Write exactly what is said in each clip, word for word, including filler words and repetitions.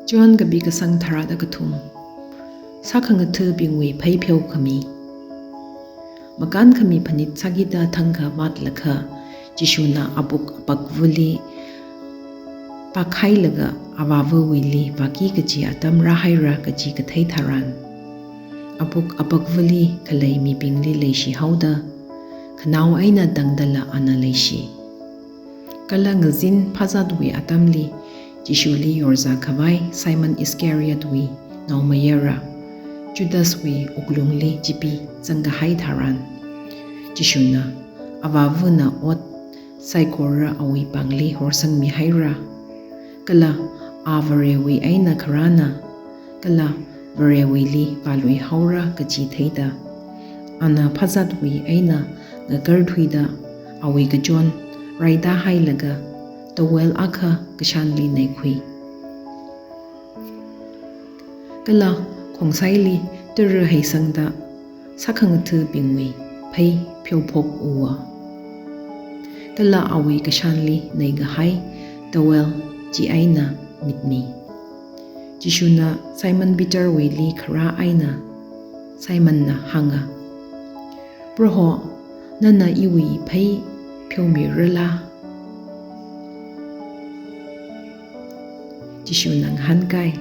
John kapi kasang tharāda kathum. Sākhangathabingwui phei pheokhami. Makānkhami phanit sākida thangkha vātlakha, Jishuna apuk apakvali pākhailaga avāvawuili vāki kaji atam rāhaira kaji kathei tharan, apuk apakvali khalei mibingli leishihaoda, khanao eina tangdala ana leishi. Kala ngazin phazatwui atamli, Jishuli yorzā khavai Simon Iscariotwui naomayara, Judaswui wuklungli chipi zangkahai tharan, Jishuna avāvana ot saikora awui pāngli horsangmihaira. Kala a Varewui eina kharāna, kala Varewuili vāluihaora kaji theida, ana phazatwui eina ngakarthuida awui kachon raidahailaga towel akha kashanli neikhui. Kala khongsaili tara heisangda sākhangathabingwui phei pheophok uwa. Kala awui kashanli neikahai towel chi eina mitmi. Jishuna Simon Peterwuili kharā eina Simonna hānga, "Proho, nana iwui phei pheomirala?" Jishuna ngahānkai,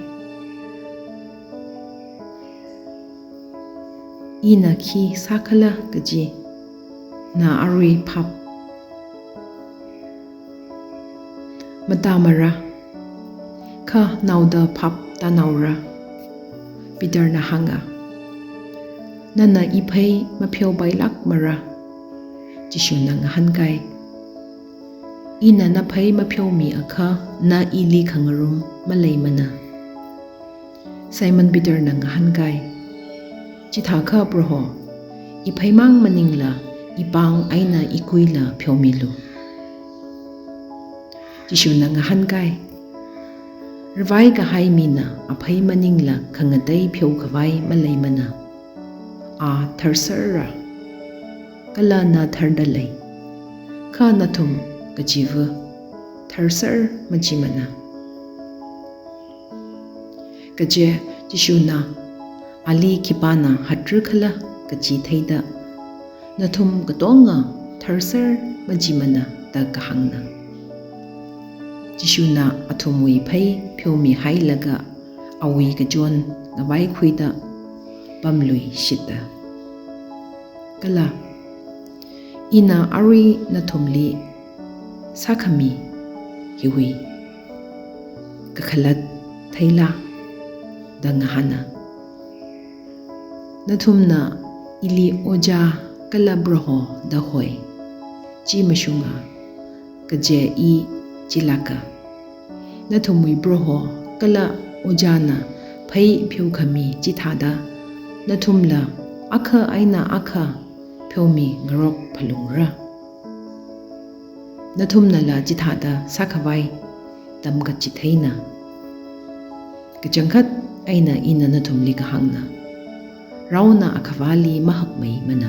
"Ina khi sākhala kaji na arui phap matāmara, kha naoda phap tānaora." Peterna hānga, "Nana iphei mapheopailākmara?" Jishuna ngahānkai, "Ina naphei mapheomiakha na ili khangarum maleimana." Simon Peterna ngahānkai, "Chithākha Proho, ipheimang maningla ipāng eina ikuila pheomilu." Jishuna ngahānkai, "Ravai kahai mina aphei maningla khangatei pheokhavai maleimana. A tharsera, kala na thardalei, kha nathum kachiva tharsera machimana." Kaje Jishuna ali khipāna hatrikhala kaji theida, "Nathum katonga tharsera machimana," da kahāngna. Jishuna athumwui phei pheomihailaga awui kachon ngavaikhuida pamluishita. Kala, "Ina arui nathumli sākhami hiwui kakhalat theila?" da ngahāna. "Nathumna ili Ojā kala Proho da hoi, chi mashunga kaje i chilāka. Nathumwui Proho kala Ojāna phei pheokhami chithāda nathumla akha eina akha pheomingarok phalungra. Nathumnala chithāda sākhavai tamkachitheina. Kachangkhat eina ina nathumli kahāngna, raona akhavāli mahakmeimana,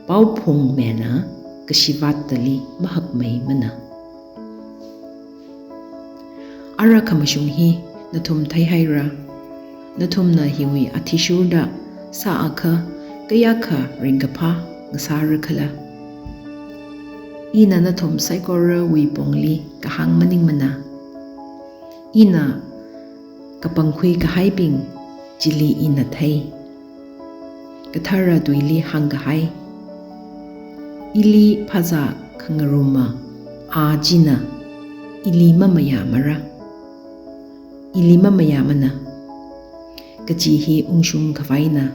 paophungmena kashivattali mahakmeimana. Ara khamashung hi nathum theihaira. Nathumna hiwui athishurda sāakha kayākha ringkaphā ngasārakhala? Ina nathum saikorawui pongli kahāng maningmana. Ina kapangkhui kahaibing chili ina thei. Kathara tuili hāngkahai, ili phazā khangaruma a china ili mamayāmara, ili mamayāmana kaji hi ungshung khavaina."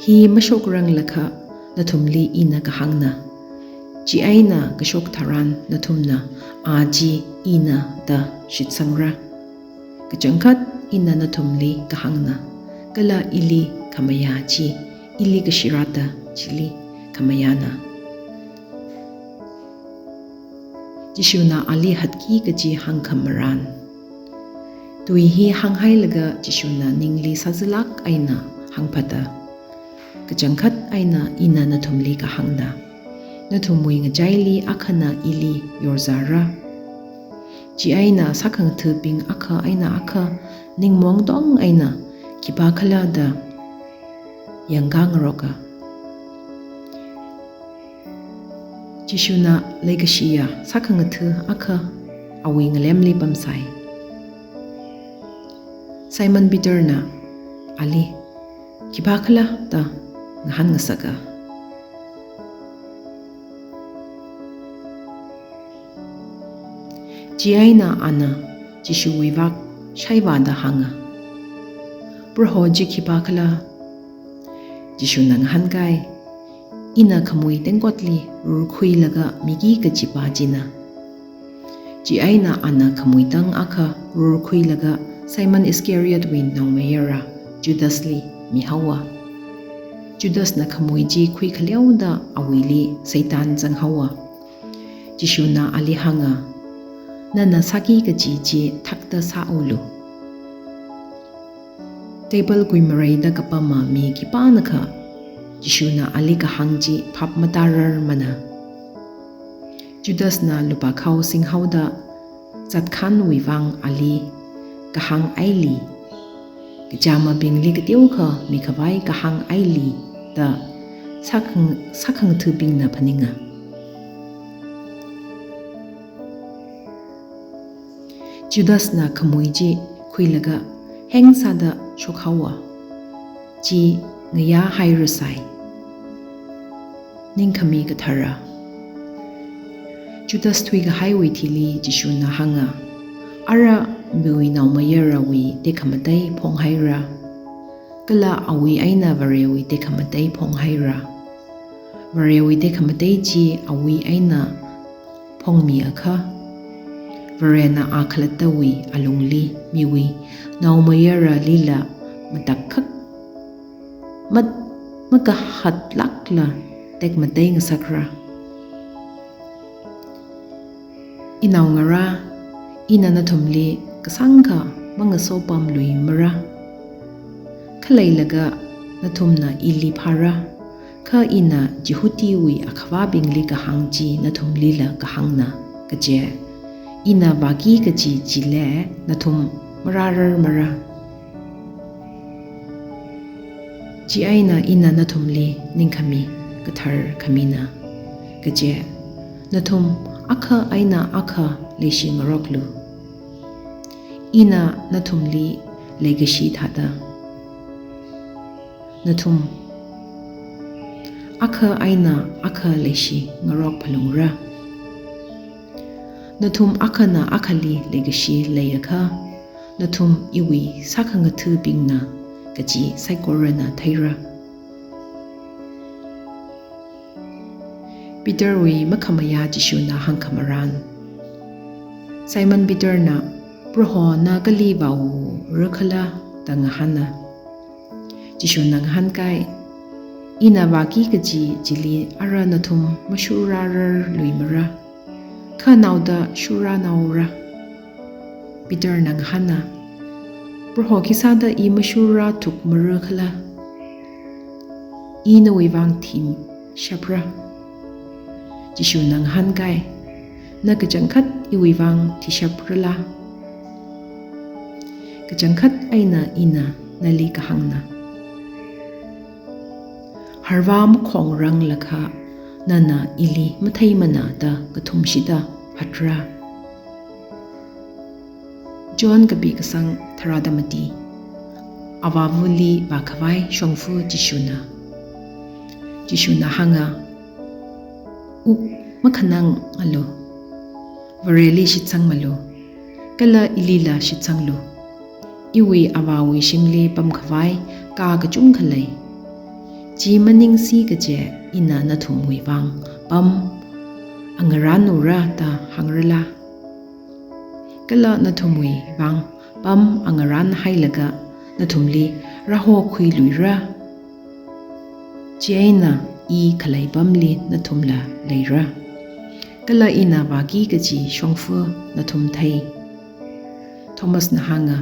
Hi mashokranglakha nathumli ina kahāngna, chieina kashok tharan nathumna a chi ina da shitsangra. Kachangkhat ina nathumli kahāngna, kala ili khamayā chi, ili kashirata chili khamayāna. Jishuna ali hatki kaji hāngkhamaran. Tui hi hānghailaga Jishuna ningli sāzalāk eina hāngphata, Kachangkhat eina ina nathumli kahāngna, nathumwui ngachaili akhana ili yorzāra. Chieina sākhangathabing akha eina akha ningmaong tong eina khipākhala da yangkāngaroka. Jishuna leikashiya sākhangatha akha awui ngalemli pamsai. Simon Peterna ali, "Khipākhala?" da ngahānngasaka. Chieina ana Jishuwui vak shaivāda hānga, "Proho, chi khipākhala?" Jishuna ngahānkai, "Ina khamui tengkotli rurkhuilaga miki kachipā china." Chieina ana khamui tang akha rurkhuilaga Simon Iscariotwui naomayara Judasli mihaowa. Judasna khamui chi khuikhaleoda awuili Satan zanghaowa. Jishuna ali hānga, "Nana sāki kaji chi thakta sāulu. Table kuimareida kapama mi khipānakha Jishuna ali kahāng chi phap matararmana." Judasna lupākhao singhaoda zatkhanwui vang ali kahāng aili, kachāmabingli kateokha mikhavai kahāng aili da sākhang-, sākhangathabingna phaninga. Judasna khamui chi khuilaga hengsāda shokhaowa. Chi ngayā hairasai. Ningkhami kathara. Judas thuikahaiwui thili Jishuna hānga, "Ara miwui naomayarawui tekhamatei phonghaira, kala awui eina Varewui tekhamatei phonghaira. Varewui tekhamatei chi awui eina phongmiakha, Varena a khalattawui alungli miwui naomayaralila matakkhak mat-, makahatlākla tekmatei ngasakra. Inaongarā, ina nathumli kasāngkha mangasopamluimara. Khaleilaga nathumna ili phāra, kha ina Jihudiwui akhavābingli kahāng chi nathumlila kahāngna, kaje ina vāki kaji chili nathum marārarmara. Chieina ina nathumli ningkhami kathar khamina, kaje nathum akha eina akha leishingaroklu. Ina nathumli leikashi thāda, nathum akha eina akha leishingarok phalungra. Nathum akhana akhali leikashi leiakha, nathum iwui sākhangathabingna kaji saikorana theira." Peterwui makhamayā Jishuna hāngkhamarān. Simon Peterna, "Proho, na kali vāura khala?" da ngahāna. Jishuna ngahānkai, "Ina vāki kaji chili ara nathum mashurārarluimara, kha naoda shurānaora." Peterna ngahāna, "Proho, khisāda i mashurāthukmara khala? I nawui vang thishapra." Jishuna ngahānkai, "Na kachangkhat iwui vang thishaprala? Kachangkhat eina ina nali kahāngna, harvā makhongranglakha nana ili matheimana da kathumshida hatra." John kapi kasang tharāda mati. Avāvali vākhavai shongfa Jishuna. Jishuna hānga, "Wuk makhanangalu. Vareli shitsangmalu, kala ilila shitsanglu. Iwui Avāwui shimli pamkhavai kā kachungkha lei. Chi maningsi kaje ina nathumwui vang pam angarānura da hāngrala? Kala nathumwui vang pam angarānhailaga nathumli rāhokhuiluira. Chieina i khalei pamli nathumla leira, kala ina vāki kaji shongfa nathum thei." Thomasna hānga,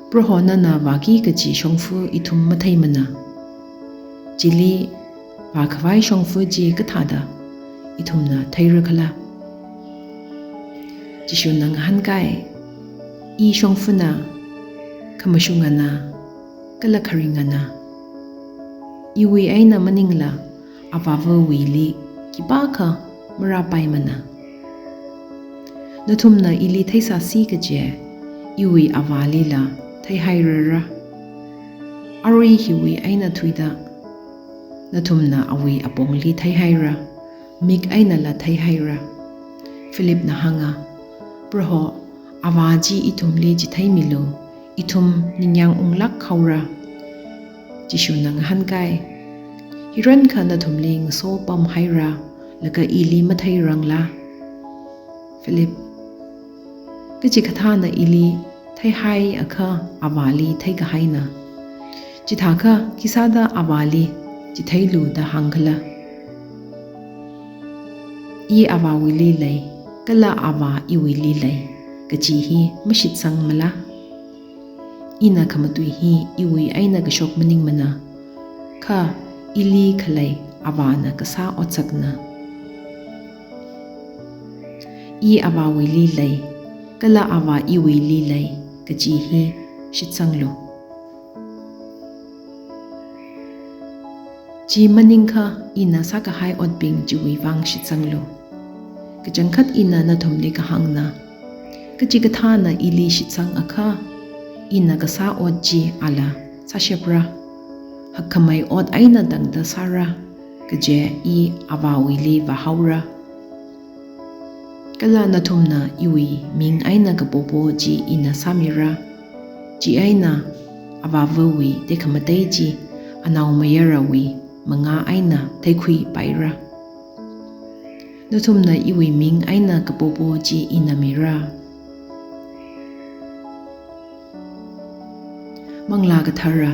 "Proho, nana vāki kaji shongfa ithum matheimana. Chili vākhavai shongfa chi kathāda ithumna theira khala? Jishuna ngahānkai, I shongfana, khamashungana, kala kharingana. Iwui eina maningla Avāvawuili khipākha marāpaimana. Nathumna ili theisāsi kaje, iwui Avālila theihairara. Arui hiwui eina thuida nathumna awui apongli theihaira, mik einala theihaira. Philipna hānga, Proho, Avā chi ithumli chitheimilu, ithum ningyāng unglāk haora. Jishuna ngahānkai, Hirankha nathumli ngasopamhaira, laga ili matheirangla? Philip, kachikathāna ili theihaiakha Avāli theikahaina. Chithākha khisāda Avāli chitheilu da hāng khala? I Avāwuili lei, kala Avā iwuili lei, kaji hi mashitsangmala? Ina khamatui hi iwui eina kashok maningmana, kha ili khalei Avāna kasā otsakna. I Avāwuili lei, kala Avā iwuili lei, kaji hi shitsanglu. Chi maningkha ina sākahai otbing chiwui vang shitsanglu. Kachangkhat ina nathumli kahāngna, kachikathāna ili shitsangakha, ina kasā ot chi ala sāshapra. Hakkhamei ot eina tangda sāra, kaje I Avāwuili vāhaora. Kala nathumna iwui ming eina kapopo chi ina sāmira. Chieina Avāvawui tekhamatei chi anaomayarawui mangā eina theikhuipaira. Nathumna iwui ming eina kapopo chi ina mira. Manglā Kathara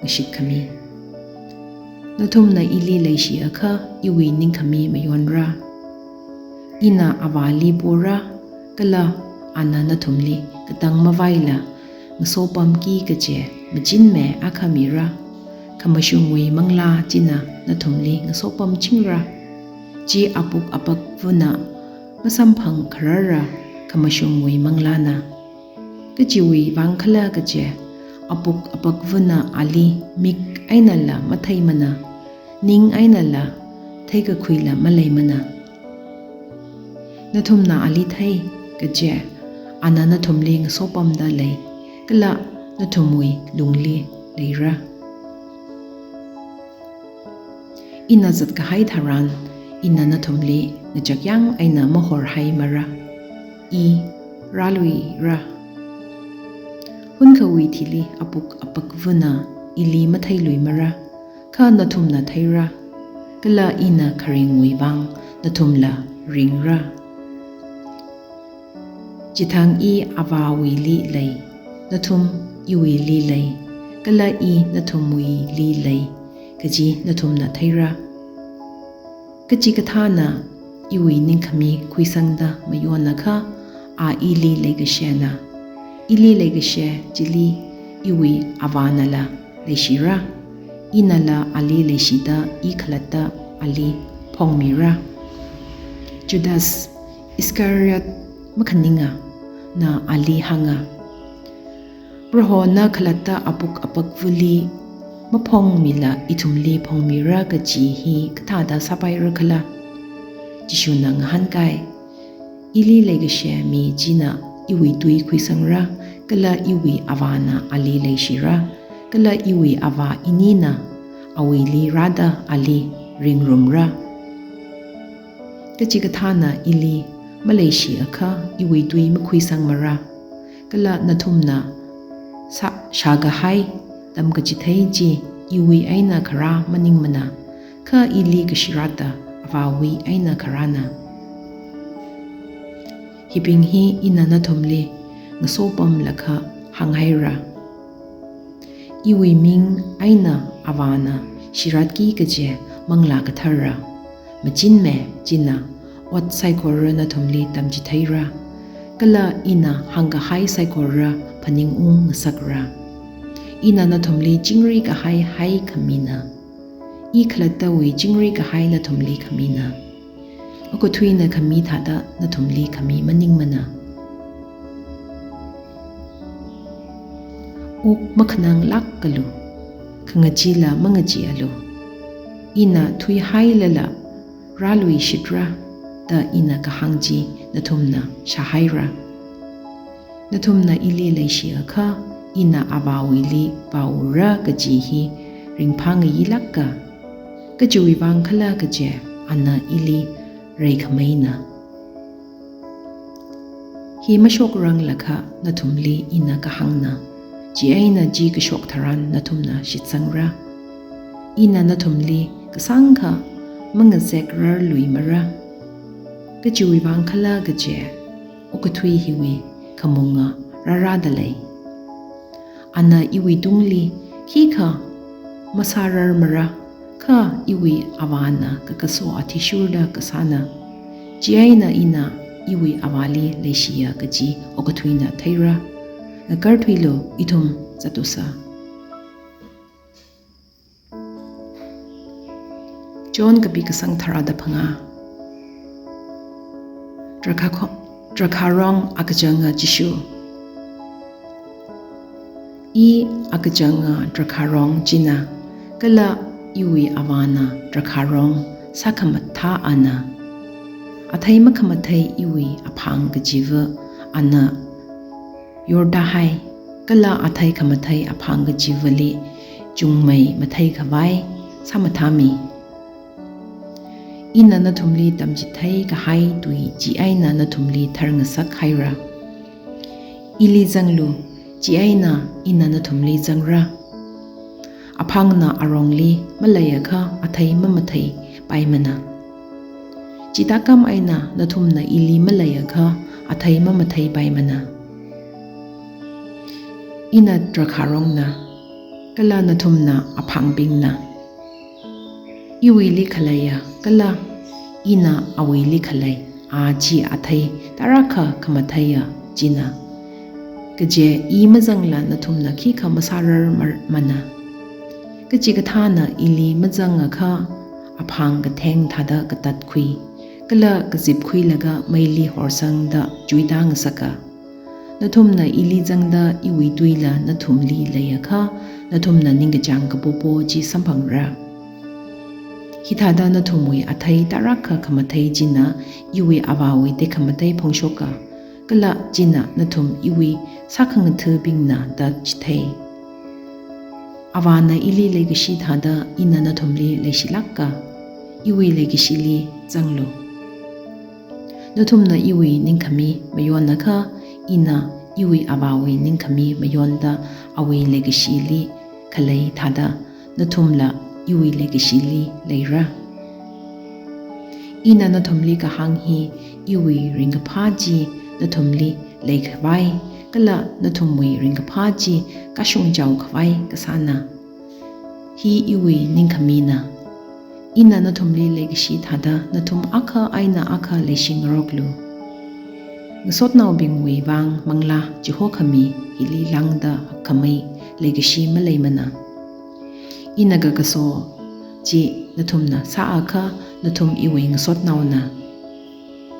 ngashitkhami. Nathumna ili leishiakha iwui ningkhami mayonra. Ina Avāli pora, kala Ana nathumli katang mavaila ngasopamki kaje machinme akha mira. Khamashungwui manglā china nathumli ngasopamchingra. Chi apuk apakvana masamphang kharara khamashungwui manglāna. Kachiwui vang khala kaje, apuk apakvana ali mik einala matheimana, ning einala theikakhuila maleimana. Nathumna ali thei kaje, Ana nathumli ngasopamda lei, kala nathumwui lungli leira. Ina zatkahai tharan, ina nathumli ngachakyang eina mahorhaimara. I rāluira. Hunkhawui thili apuk apakvana ili matheiluimara, kha nathumna theira, kala ina kharingwui vang nathumla ringra. Chithang I Avāwuili lei, nathum iwuili lei, kala I nathumwuili lei, kaji nathumna theira. Kachikathāna iwui ningkhami khuisangda mayonakha, a ili leikashena. Ili leikashe chili iwui Avānala leishira, inala ali leishida I khalatta ali phongmira. Judas Iscariot makhaningana ali hānga, Proho, na khalatta apuk apakvali maphongmila ithumli phongmira kaji hi kathāda sāpaira khala? Jishuna ngahānkai, Ili leikashe mi china iwui tui khuisangra, kala iwui Avāna ali leishira, kala iwui Avā inina awuili rāda ali ringrumra. Kachikathāna ili maleishiakha iwui tui makhuisangmara. Kala nathumna sā, shākahai tamkachithei chi iwui eina kharā maningmana, kha ili kashirāta Avāwui eina kharāna. Hibing hi ina nathumli ngasopamlakha hānghaira. Iwui ming eina Avāna shirātki kaje Manglā Kathara machinme china ot saikora nathumli tamchitheira, kala ina hāngkahai saikora phaningung ngasakra. Ina nathumli chingri kahai haikhamina. I khalattawui chingri kahai nathumli khamina. Okathuina khami thāda nathumli khami maningmana. Wuk makhananglākalu, khangachila mangacheealu. Ina thuihailala rāluishitra da ina kahāng chi nathumna shāhaira. Nathumna ili leishiakha, ina Avāwuili vāura kaji hi ringphāngayilāka. Kachiwui vang khala kaje, ana ili reikhamaina. Hi mashokranglakha nathumli ina kahāngna, chieina chi kashok tharan nathumna shitsangra. Ina nathumli kasāngkha mangazekrarluimara. Kachiwui vang khala kaje, okathui hiwui khamunga rārāda lei. Ana iwui tungli khikha masārarmara, kha iwui Avāna kakaso athishurda kasāna. Chieina ina iwui Avāli leishiya kaji okathuina theira. Ngakarthuilu, ithum zatusa. John kapi kasang tharāda phangā. Drakha kho-, drakharong akachanga Jishu. I akachanga drakharong china, kala iwui Avāna drakharong sākhamathā ana. Athei makhamathei iwui aphang kachiva ana yorda hai, kala athei khamathei aphang kachivali chungmei matheikhavai sāmathāmi. Ina nathumli tamchithei kahai tui chieina nathumli tharngasak haira. Ili zanglu, chieina ina nathumli zangra. Aphangna arongli maleiakha athei mamatheipaimana. Chithākam eina nathumna ili maleiakha athei mamatheipaimana. Ina drakharongna, kala nathumna aphangbingna. Iwuili khaleiya, kala ina awuili khalei, a chi athei tarākha khamatheiya china. Kaje i mazangla nathumna khikha masārar mar-, mana. Kachikathāna ili mazangakha aphang katheng thāda katatkhui, kala kazipkhuilaga meili horsangda chuitāngasaka. Nathumna ili zangda iwui tuila nathumli leiakha, nathumna ningkachāng kapopo chi samphangra. Hithāda nathumwui athei tarākha khamathei china iwui Avāwui tekhamatei phongshoka, kala china nathum iwui sākhangathabingna da chithei. Avāna ili leikashi thāda ina nathumli leishilāka, iwui leikashili zanglu. Nathumna iwui ningkhami mayonakha, ina iwui Avāwui ningkhami mayonda awui leikashili khalei thāda nathumla iwui leikashili leira. Ina nathumli kahāng hi iwui ringkaphā chi nathumli leikhavai, kala nathumwui ringkaphā chi kashungchaokhavai kasāna. Hi iwui ningkhamina. Ina nathumli leikashi thāda nathum akha eina akha leishingaroklu. Ngasotnaobingwui vang manglā chihokhami hili lāngda khamei leikashi maleimana. Ina kakaso chi nathumna sāakha nathum iwui ngasotnaona.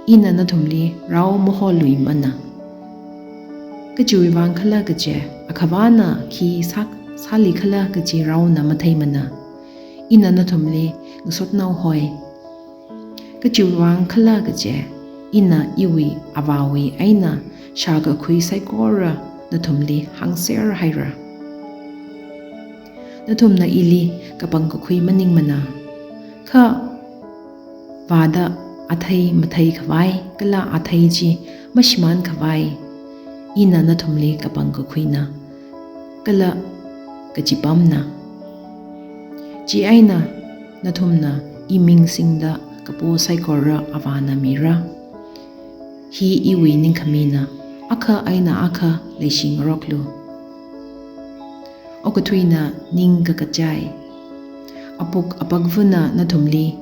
Ina nathumli rao maholuimana. Kachiwui vang khala kaje, akhavāna khi sā-, sālikhala kaji raona matheimana. Ina nathumli ngasotnao hoi. Kachiwui vang khala kaje, ina iwui Avāwui eina shākakhui saikora nathumli hāngser haira. Nathumna ili kapangkakhui maningmana. Kha vāda athei matheikhavai, kala athei chi mashimānkhavai, ina nathumli kapangkakhuina, kala kachipamna. Chieina nathumna iming singda kapo saikora Avāna mira. Hi iwui ningkhamina, akha eina akha leishingaroklu. Okathuina ningkakachai. Apuk apakvana nathumli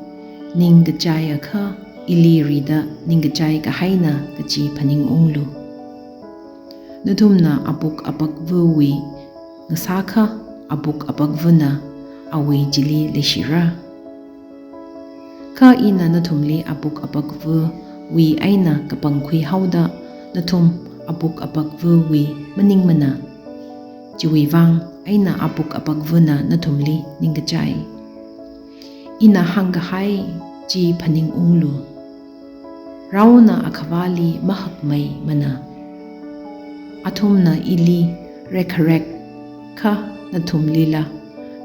ningkachaiakha, ili rida ningkachai kahaina kaji phaningunglu. Nathumna apuk apakvawui ngasākha, apuk apakvana awui chili leishira. Kha ina nathumli apuk apakvawui eina kapangkhui haoda nathum apuk apakvawui maningmana. Chiwui vang eina apuk apakvana nathumli ningkachai. Ina hāngkahai chi phaningunglu. Raona akhavāli mahakmeimana. Athumna ili rekkharek kha nathumlila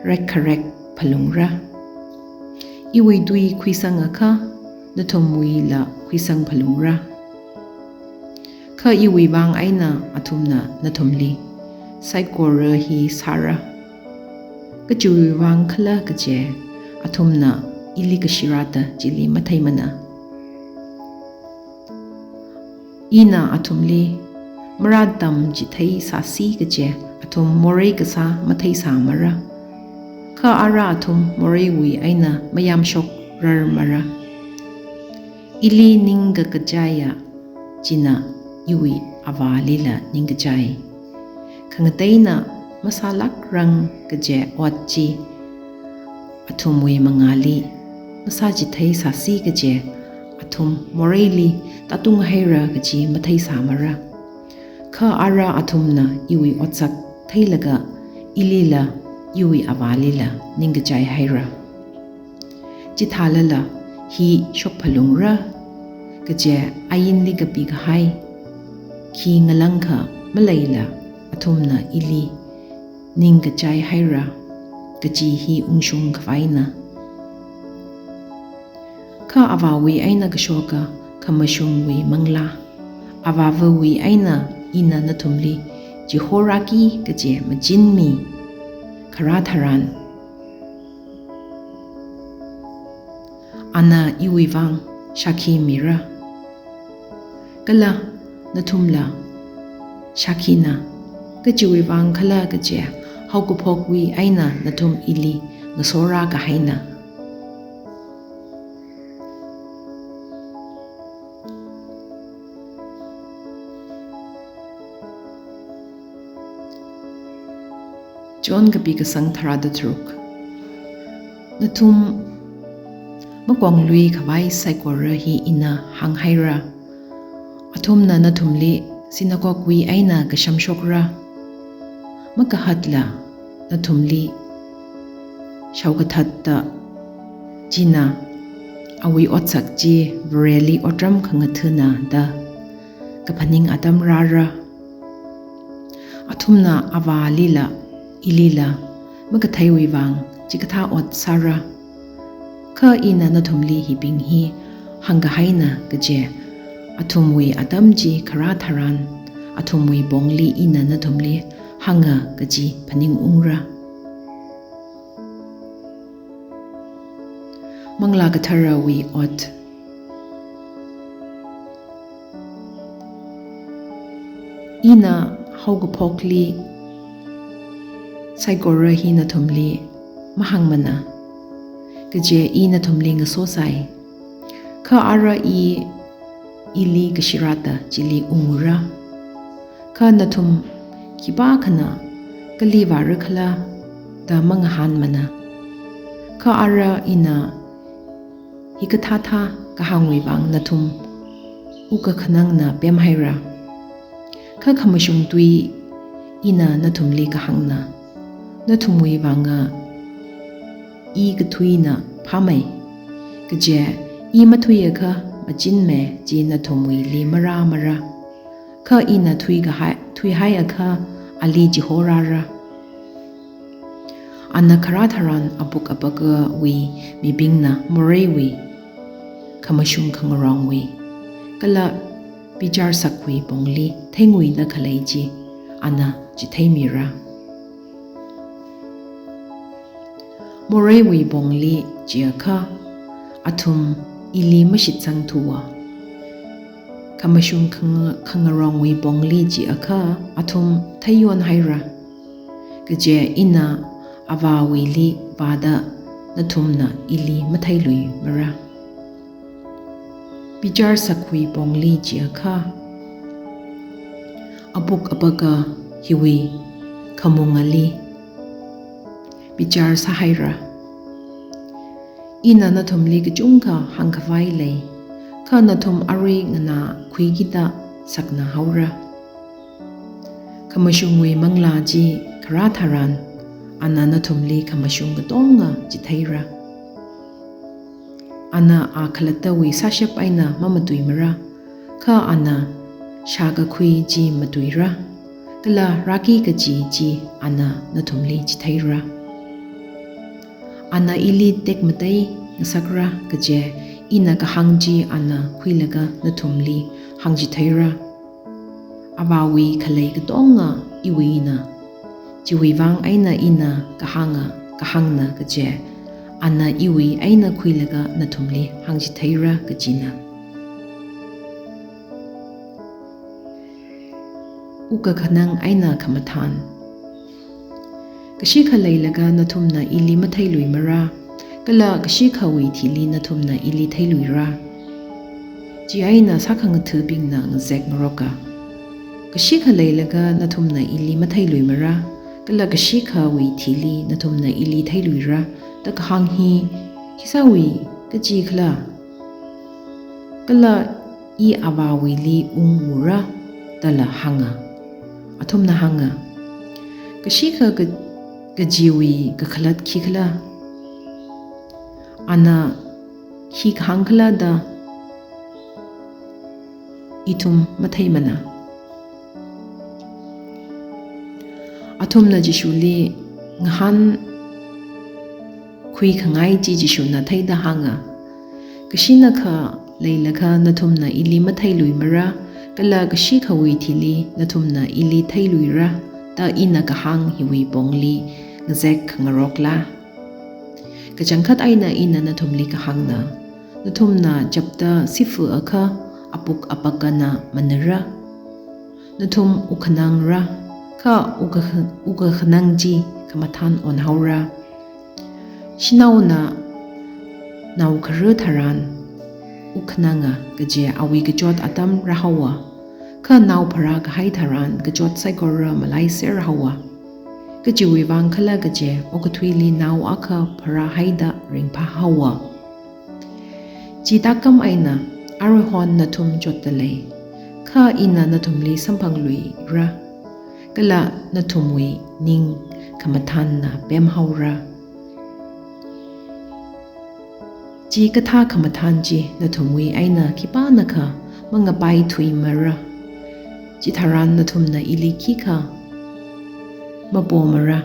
rekkharek phalungra. Iwui tui khuisangakha nathumwuila khuisang phalungra. Kha iwui vang eina athumna nathumli saikora hi sāra. Kachiwui vang khala kaje athumna ili kashirāda chili matheimana. Ina athumli marātam chithei sāsi kaje athum morei kasā matheisāmara. Kha ara athum moreiwui eina mayāmshokrarmara. Ili ningkakachaiya china iwui Avālila ningkachai. Khangateina masālākrang kaje ot chi athumwui mangāli masāchithei sāsi kaje athum moreili tātunghaira kaji matheisāmara. Kha ara athumna iwui otsak theilaga ilila iwui Avālila ningkachaihaira. Chithālala hi shokphalungra kaje ainli kapikahai khi ngalāngkha maleila athumna ili ningkachaihaira kaji hi ungshung khavaina. Kha Avāwui eina kashoka khamashungwui manglā, Avāvawui eina ina nathumli chihorāki kaje machinmi kharā tharan ana iwui vang shākhi mira. Kala nathumla shākhina, kachiwui vang khala kaje haokaphokwui eina nathum ili ngasorākahaina. John kapi kasang tharāda tharuk. Nathum makonglui khavai saikora hi ina hānghaira. Athumna nathumli sinagogwui eina kashamshokra. Makahatla nathumli shaokathatta china awui otsak chi Vareli otram khangathana da kaphaning atam rāra. Athumna Avālila ilila makatheiwui vang chikathā ot sāra. Kha ina nathumli hibing hi hāngkahaina kaje athumwui atam chi kharā tharan athumwui pongli ina nathumli hānga kaji phaningungra. Manglā Katharawui ot. Ina haokaphokli saikora hi nathumli mahāngmana, kaje i nathumli ngasosai. Kha ara i ili kashirāda chili ungra. Kha nathum khipākhana kali vāra khala da mangahānmana. Kha ara ina hikathāthā kahāngwui vang nathum wukkhanangna pemhaira. Kha khamashung tui ina nathumli kahāngna, nathumwui vanga i kathuina phāmei. Kaje i mathuiakha machinmei chi nathumwuili marāmara. Kha ina thuikahai, thuihaiakha ali chihorāra. Ana kharā tharan apuk apakawui mibingna moreiwui, khamashung khangarongwui, kala bichar sakwui pongli theinguida khalei chi ana chitheimira. Moreiwui pongli chiakha athum ili mashitsangthuwa. Khamashung khang-, khangarongwui pongli chiakha athum theiyonhaira. Kaje ina Avāwuili vāda nathumna ili matheiluimara. Bichar sakwui pongli chiakha apuk apaka hiwui khamungali bichar sāhaira. Ina nathumli kachungkha hāngkhavai lei, kha nathum arui nganākhuikida saknā haora. Khamashungwui manglā chi kharā tharan, ana nathumli khamashung katonga chitheira. Ana a khalattawui sāshap eina mamatuimara, kha ana shākakhui chi matuira, kala rāki kachi chi ana nathumli chitheira. Ana ili tekmatei ngasakra kaje, ina kahāng chi ana khuilaga nathumli hāngchitheira. Avāwui khalei katonga iwuina. Chiwui vang eina ina kahānga, kahāngna kaje, ana iwui eina khuilaga nathumli hāngchitheira kajina. Wukkakhanang eina khamathān. Kashikha leilaga nathumna ili matheiluimara, kala kashikhawui thili nathumna ili theiluira. Chieina sākhangathabingna ngazek ngaroka. Kashikha leilaga nathumna ili matheiluimara, kala kashikhawui thili nathumna ili theiluira, da kahāng hi khisāwui kachikhala? Kala i Avāwuili ungmara, dala hānga. Athumna hānga, kashikha ka-, kajiwui kakhalat khikhala? Ana khi kahāngkhala da ithum matheimana. Athumna Jishuli ngahānkhuikhangai chi Jishuna theida hānga, kashinakha leilakha nathumna ili matheiluimara, kala kashikhawui thili nathumna ili theiluira, da ina kahāng hiwui pongli ngazek khangarokla? Kachangkhat eina ina nathumli kahāngna, nathumna chapta sifu akha apuk apakana manara. Nathum wukkhanangra, kha wukka-, wukkakhanang chi khamathān onhaora. Shanaona naokhara tharan wukkhananga kaje awui kachot atam rāhaowa, kha nao pharākahai tharan kachot saikora malaiser haowa. Kachiwui vangkhala kaje okathuili nao akha pharāhaida ringphāhaowa. Chi tākam eina aruihon nathum chotdalei, kha ina nathumli samphangluira, kala nathumwui ning khamathānna pemhaora. Chikathā khamathān chi nathumwui eina khipānakha mangapaithuimara. Chitharan nathumna ili khikha mapomara.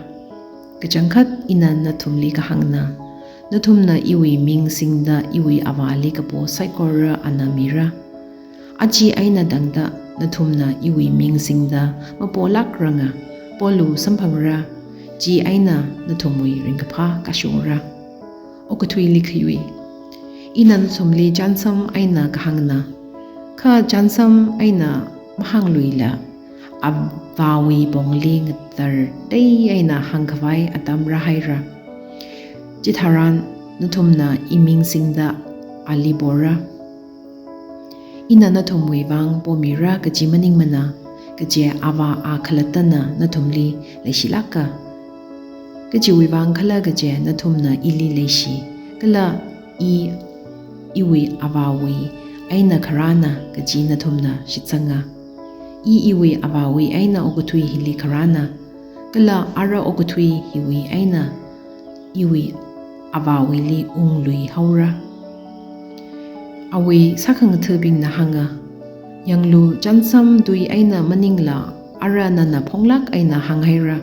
Kachangkhat ina nathumli kahāngna, nathumna iwui ming singda iwui Avāli kapo saikora ana mira. Aja eina tangda nathumna iwui ming singda mapolākranga, polu samphangra, chieina nathumwui ringkaphā kashungra. Okathuili kayui. Ina nathumli chānsam eina kahāngna, kha chānsam eina mahāngluila, Avāwui pongli ngatartei eina hāngkhavai atam rāhaira. Chitharan nathumna iming singda ali pora. Ina nathumwui vang pomira kaji maningmana, kaje Avā a khalattana nathumli leishilāka. Kachiwui vangkhala kaje nathumna ili leishi, kala i iwui Avāwui eina kharāna kaji nathumna shitsanga. I iwui Avāwui eina okathui hili kharāna, kala ara okathui hiwui eina iwui Avāwuili ungluihaora. Awui sākhangathabingna hānga, yanglu, chānsam tui eina maningla ara nana phonglāk eina hānghaira.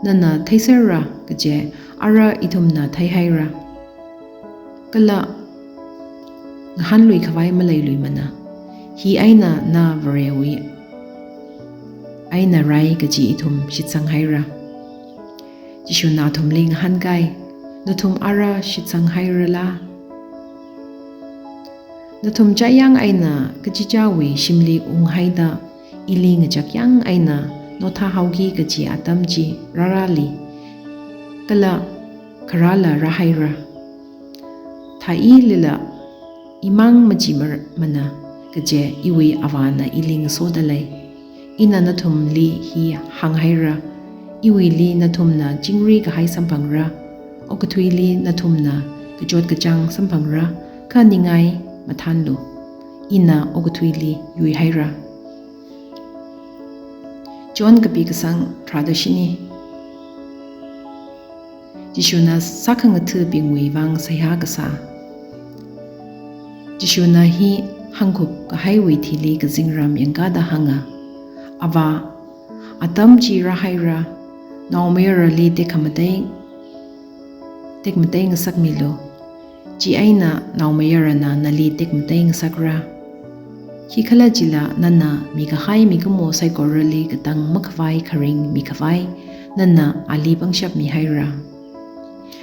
Nana theiserra kaje ara ithumna theihaira. Kala ngahānluikhavai maleiluimana. Hi eina na Varewui eina rai kaji ithum shitsanghaira. Jishuna athumli ngahānkai, nathum ara shitsanghairala? Nathum chayang eina kachichāwui shimli unghaida ili ngachakyang eina nothāhaoki kaji atam chi rārāli, kala kharāla rāhaira. Thāilila imang machi mar-, mana kaje iwui Avāna ili ngasodalei. Ina nathumli hi hānghaira, iwuili nathumna chingri kahai samphangra, okathuili nathumna kachot kachāng samphangra, kha ningai mathānlu, ina okathuili yuihaira. John kapi kasang tharāda shini. Jishuna sākhangathabingwui vang seihā kasā. Jishuna hi hāngkhup kahaiwui thili kazingram yangkāda hānga, Avā, atam chi rāhaira, naomayarali tekhamatei, tekmatei ngasakmilu. Chieina naomayarana nali tekmatei ngasakra. Khikhalajila nana mikahai mikumo saikorali katang makhavai kharing mikhavai, nana ali pangshap mihaira.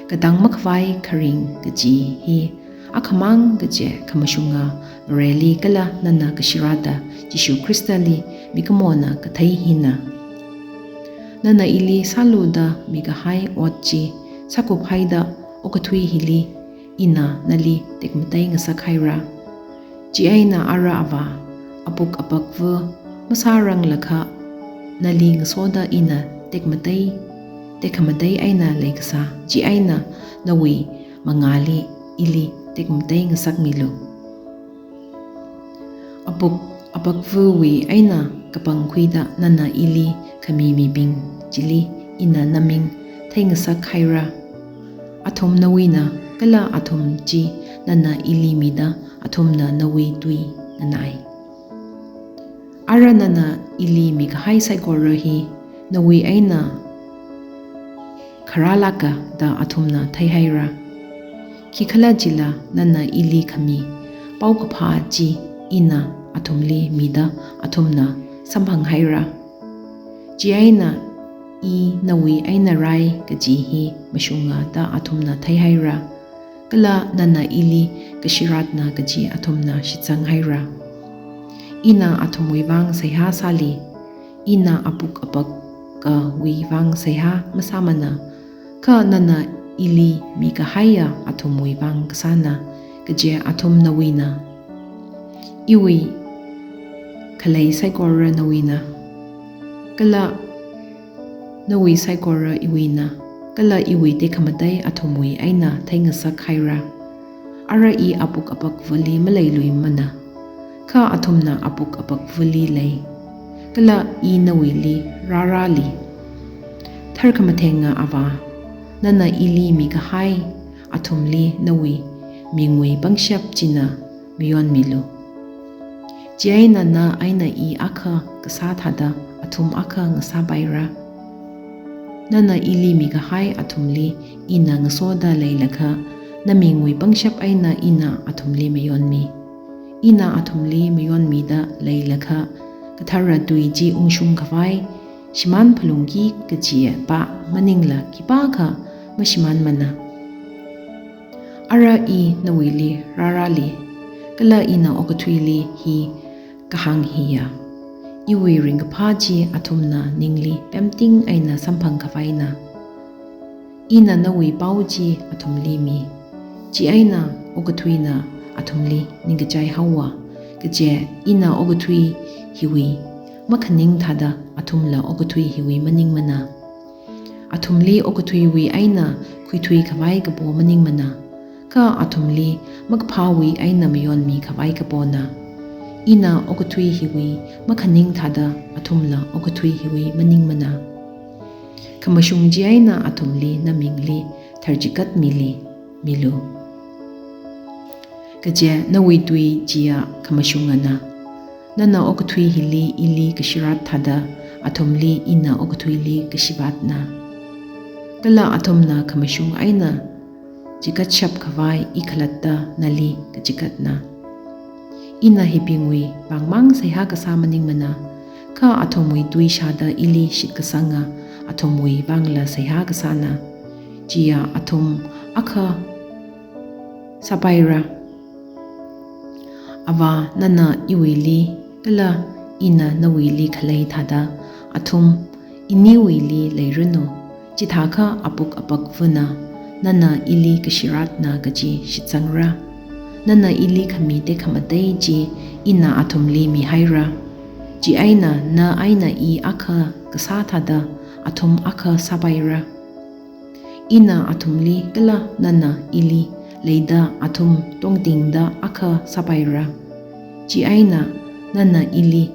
Katang makhavai kharing kaji hi akhamang kaje khamashunga Vareli kala nana kashirāda Jishu Khristali mikumona kathei hina. Nana ili sālu da mikahai ot chi sākuphaida okathui hili ina nali tekmatei ngasakhaira. Chieina ara Avā, apuk apakva masāranglakha nali ngasoda ina tekmatei, tekhamatei eina leikasā, chieina nawui mangāli ili tekmatei ngasakmilu. Apuk apakvawui eina kapangkhuida nana ili khami mibing chili ina naming theingasakhaira. Athum nawuina kala athum chi nana ili mida athumna nawui tui nganai. Ara nana ili mikahai saikora hi nawui eina kharālāka da athumna theihaira. Khikhalajila nana ili khami paokaphā chi ina athumli mida athumna samphanghaira. Chieina I nawui eina rai kaji hi mashunga da athumna theihaira. Kala nana ili kashirātna kaji athumna shitsanghaira. Ina athumwui vang seihā sāli, ina apuk apakawui vang seihā masāmana, kha nana ili mikahaiya athumwui vang kasāna, kaje athum nawuina. Iwui khalei saikora nawuina, kala nawui saikora iwuina, kala iwui tekhamatei athumwui eina theingasakhaira. Ara I apuk apakvali maleiluimana, kha athumna apuk apakvali lei, kala I nawuili rārāli. Tharkhamathenga Avā, nana ili mikahai athumli nawui mingwui pangshap china mayonmilu. Chieina na eina I akha kasā thāda athum akha ngasāpaira. Nana ili mikahai athumli ina ngasoda leilakha, namingwui pangshap eina ina athumli mayonmi. Ina athumli mayonmida leilakha, kathara tui chi ungshung khavai, shimān phalungki kajiva maningla khipākha mashimānmana. Ara I nawuili rārāli, kala ina okathuili hi kahāng hiya, iwui ringkaphā chi athumna ningli pemting eina samphang khavaina. Ina nawui pao chi athumli mi, chieina okathuina athumli ningkachai haowa, kaje ina okathui hiwui makhaning thāda athumla okathui hiwui maningmana. Athumli okathuiwui eina khuithui khavai kapo maningmana, kha athumli makaphāwui eina mayonmi khavai kapona. Ina okathui hiwui makhaning thāda athumla okathui hiwui maningmana. Khamashung chieina athumli namingli tharchikat mili, milu. Kaje nawui tui chiya khamashungana. Nana okathui hili ili kashirāt thāda athumli ina okathuili kashivātna. Kala athumna khamashung eina chikatshap khavai I khalatta nali kachikatna. Ina hibingwui vangmang seihā kasā maningmana, kha athumwui tui shāda ili shitkasanga athumwui vangla seihā kasāna. Chiya athum akha sāpaira. Avā, nana iwuili kala ina nawuili khalei thāda athum iniwuili leiranu, chithākha apuk apakvana nana ili kashirātna kaji shitsangra. Nana ili khami tekhamatei chi ina athumli mihaira. Chieina na eina I akha kasā thāda athum akha sāpaira. Ina athumli kala nana ili leida athum tongtingda akha sāpaira. Chieina nana ili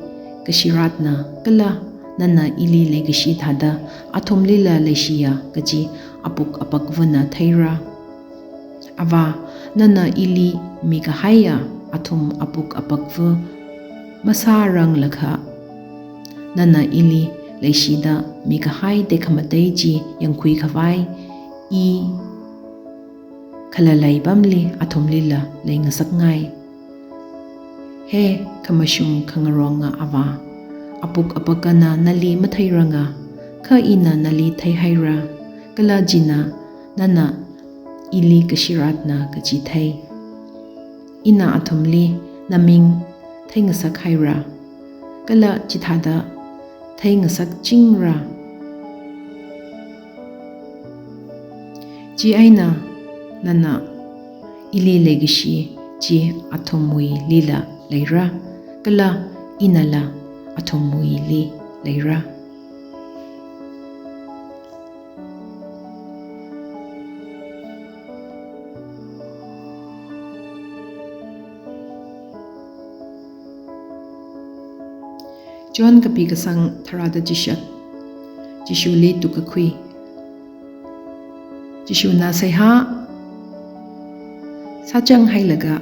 kashiratna kala nana ili leikashi thāda athumlila leishiya kaji apuk apakvana theira. Avā, nana ili mikahaiya athum apuk apakva masāranglakha, nana ili leishida mikahai tekhamatei chi yangkhui khavai I khalalei pamli athumlila leingasakngai. He khamashung khangaronga Avā, apuk apakana nali matheiranga, kha ina nali theihaira, kala china nana ili kashiratna kaji thei. Ina athumli naming theingasak haira, kala chithāda theingasakchingra. Chieina nana ili leikashi chi athumwuilila leira, kala inala athumwuili leira. John kapi kasang tharāda chishat. Jishuli tukkakhui. Jishuna seihā sāchang hailaga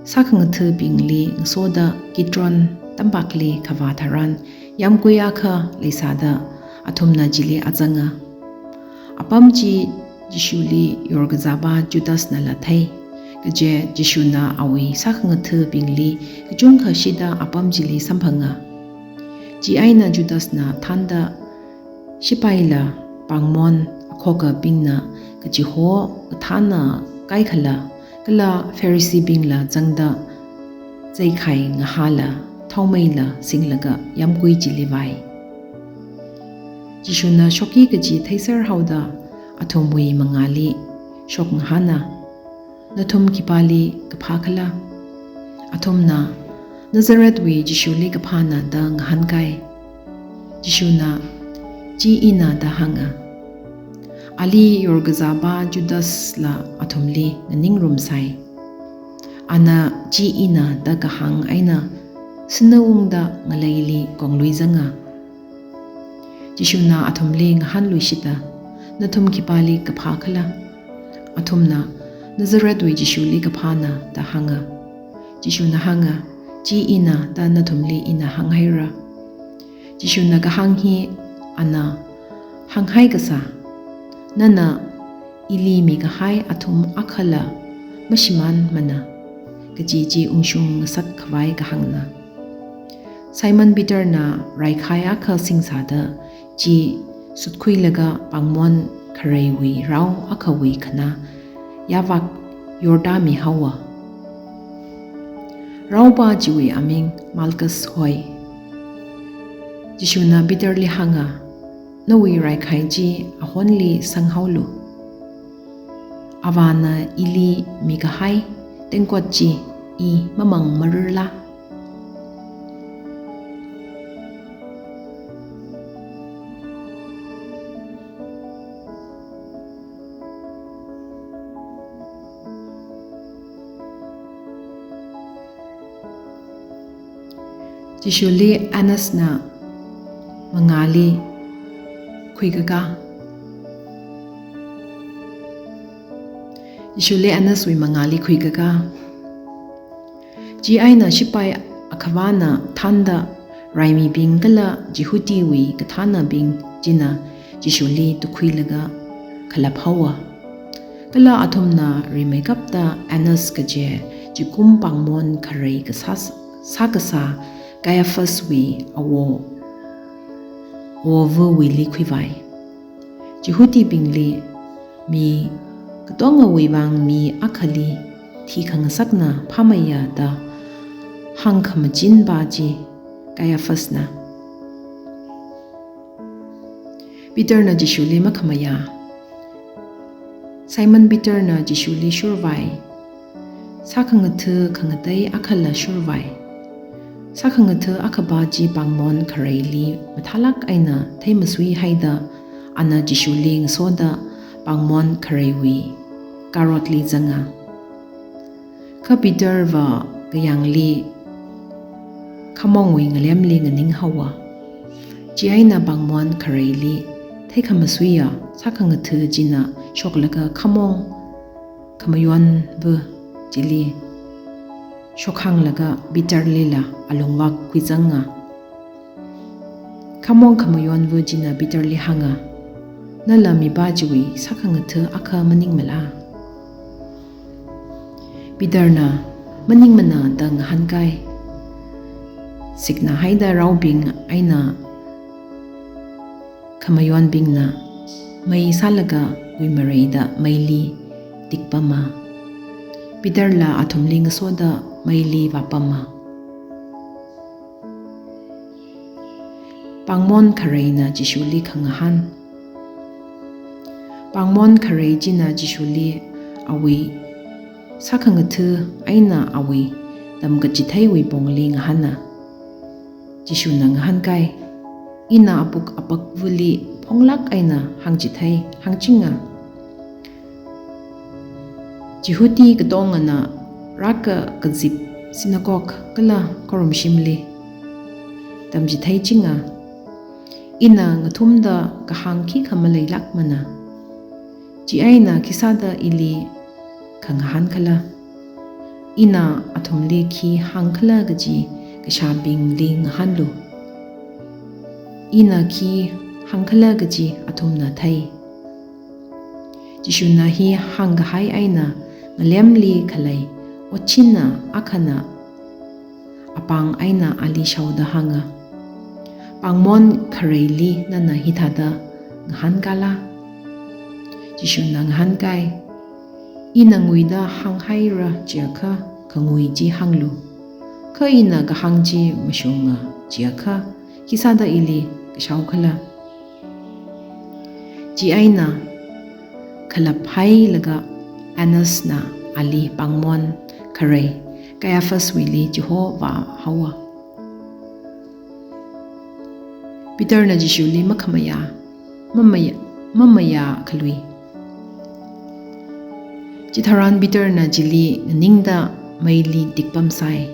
sākhangathabingli ngasoda Kidron tampakli kavā tharan yāmgui akha leisāda athumna chili azanga. Apam chi Jishuli yorkazāpa Judasnala thei. Kaje Jishuna awui sākhangathabingli kachungkha shida apam chili samphanga. Chieina Judasna thānda shipaila pāngmon akhokabingna kachiho kathāna kaikhala, kala Phariseebingla zangda zeikhai ngahāla thaomeila singlaga yāmgui chili vai. Jishuna shokki kaji theiser haoda athumwui mangāli shokngahāna, nathum khipāli kaphā khala? Athumna, Nazarethwui Jishuli kaphāna da ngahānkai. Jishuna, chi ina da hānga. Ali yorkazāpa Judasla athumli nganingrumsai. Ana chi ina da kahāng eina sinaungda ngaleili konglui zanga. Jishuna athumli ngahānluishita, nathum khipāli kaphā khala? Athumna, Nazarethwui Jishuli kaphāna da hānga. Jishuna hānga, chi ina da nathumli ina hānghaira. Jishuna kahāng hi ana hānghai kasā, nana ili mikahai athum akhala mashimānmana, kaji chi ungshung ngasak khavai kahāngna. Simon Peterna raikhai akha singsāda chi sutkhuilaga pāngmon khareiwui rao akhawui khanā yāvak yortāmi haowa. Raopa chiwui aming Malchus hoi. Jishuna Peterli hānga, nawui raikhai chi ahonli sanghaolu. Avāna ili mikahai tengkot chi I mamangmararla? Jishuli Annasna mangāli khuikakā. Jishuli Annaswui mangāli khuikakā. Chieina shipai akhavāna thānda raimibing kala Jihudiwui kathānabing china Jishuli tukkhuilaga khalap haowa. Kala athumna rimeikapta Annas kaje chikum pāngmon kharei kasā, sākasā Caiaphaswui awo, awova̱wuili khuivai. Jihudibingli mi katongawui vang mi akhali thikhangasakna phāmeiya da hāngkhamachinpa chi Caiaphasna. Peterna Jishuli makhamayā. Simon Peterna Jishuli shurvai. Sākhangatha khangatei akhala shurvai. Sākhangatha akhapa chi pāngmon khareili mathālāk eina theimasui haida, ana Jishuli ngasoda pāngmon khareiwui karotli zanga. Kha Peterva kayāngli khamongwui ngalemli nganinghaowa. Chieina pāngmon khareili theikhamasuiya sākhangatha china shoklaga khamong khamayonva chili shokhānglaga Peterlila alungvak khuizanga. Khamong khamayonva china Peterli hānga, "Nala mipā chiwui sākhangatha akha maningmala?" Peterna, "Maningmana," da ngahānkai. Siknahaida raobing eina khamayonbingna mei sālaga wuimareida meili tikpama. Peterla athumli ngasoda meili vāpama. Pāngmon khareina Jishuli khangahān. Pāngmon kharei china Jishuli awui sākhangatha eina awui tamkachitheiwui pongli ngahāna. Jishuna ngahānkai, "Ina apuk apakvali phonglāk eina hāngchithei hāngchinga. Jihudi katongana rākakazip sinagog kala khorumshimli tamchitheichinga. Ina ngathumda kahāng khikha maleilākmana. Chieina khisāda ili khangahānkhala? Ina athumli khi hāngkhala kaji kashābingli ngahānlu. Ina khi hāngkhala kaji athumna thei." Jishuna hi hāngkahai eina ngalemli khalei otchinna akhana apāng eina ali shaoda hānga, "Pāngmon khareili nana hithāda ngahānkala?" Jishuna ngahānkai, "Ina nguida hānghaira chiakha khangui chi hānglu. Kha ina kahāng chi mashunga chiakha khisāda ili kashaokhala?" Chieina khalap hailaga Annasna ali pāngmon kharei Caiaphaswuili chihova haowa. Peterna Jishuli makhamayā, mamaya, mamayā khalui. Chitharan Peterna chili nganingda meili tikpamsai.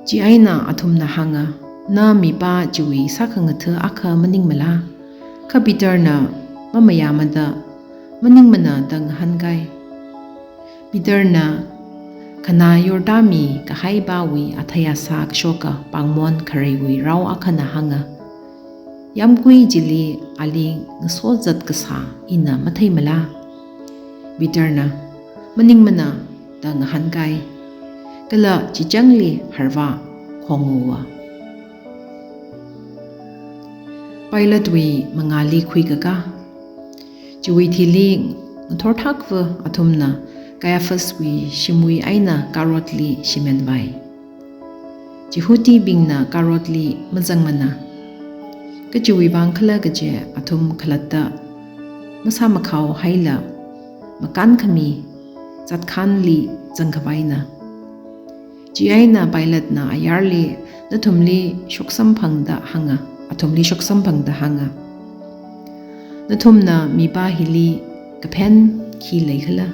Chieina athumna hānga, "Na mipā chiwui sākhangatha akha maningmala?" Kha Peterna mamayāmada, "Maningmana," da ngahānkai. Peterna khanā yortāmi kahai pāwui athei asā kashoka pāngmon khareiwui rao akhana hānga, "Yāmgui chili ali ngasozat kasā ina matheimala?" Peterna, "Maningmana," da ngahānkai. Kala chichangli harvā khonguwa. Pilatewui mangāli khuikaka. Chiwui thili ngathorthakva athumna Caiaphaswui shimwui eina karotli shimenvai. Jihudibingna karotli mazangmana. Kachiwui vang khala kaje athum khalatta masāmakhao haila makānkhami zatkhanli zangkhavaina. Chieina Pilatena ayarli, "Nathumli shoksamphangda hānga, athumli shoksamphangda hānga, 'Nathumna mipā hili kaphen khi leikhala?'"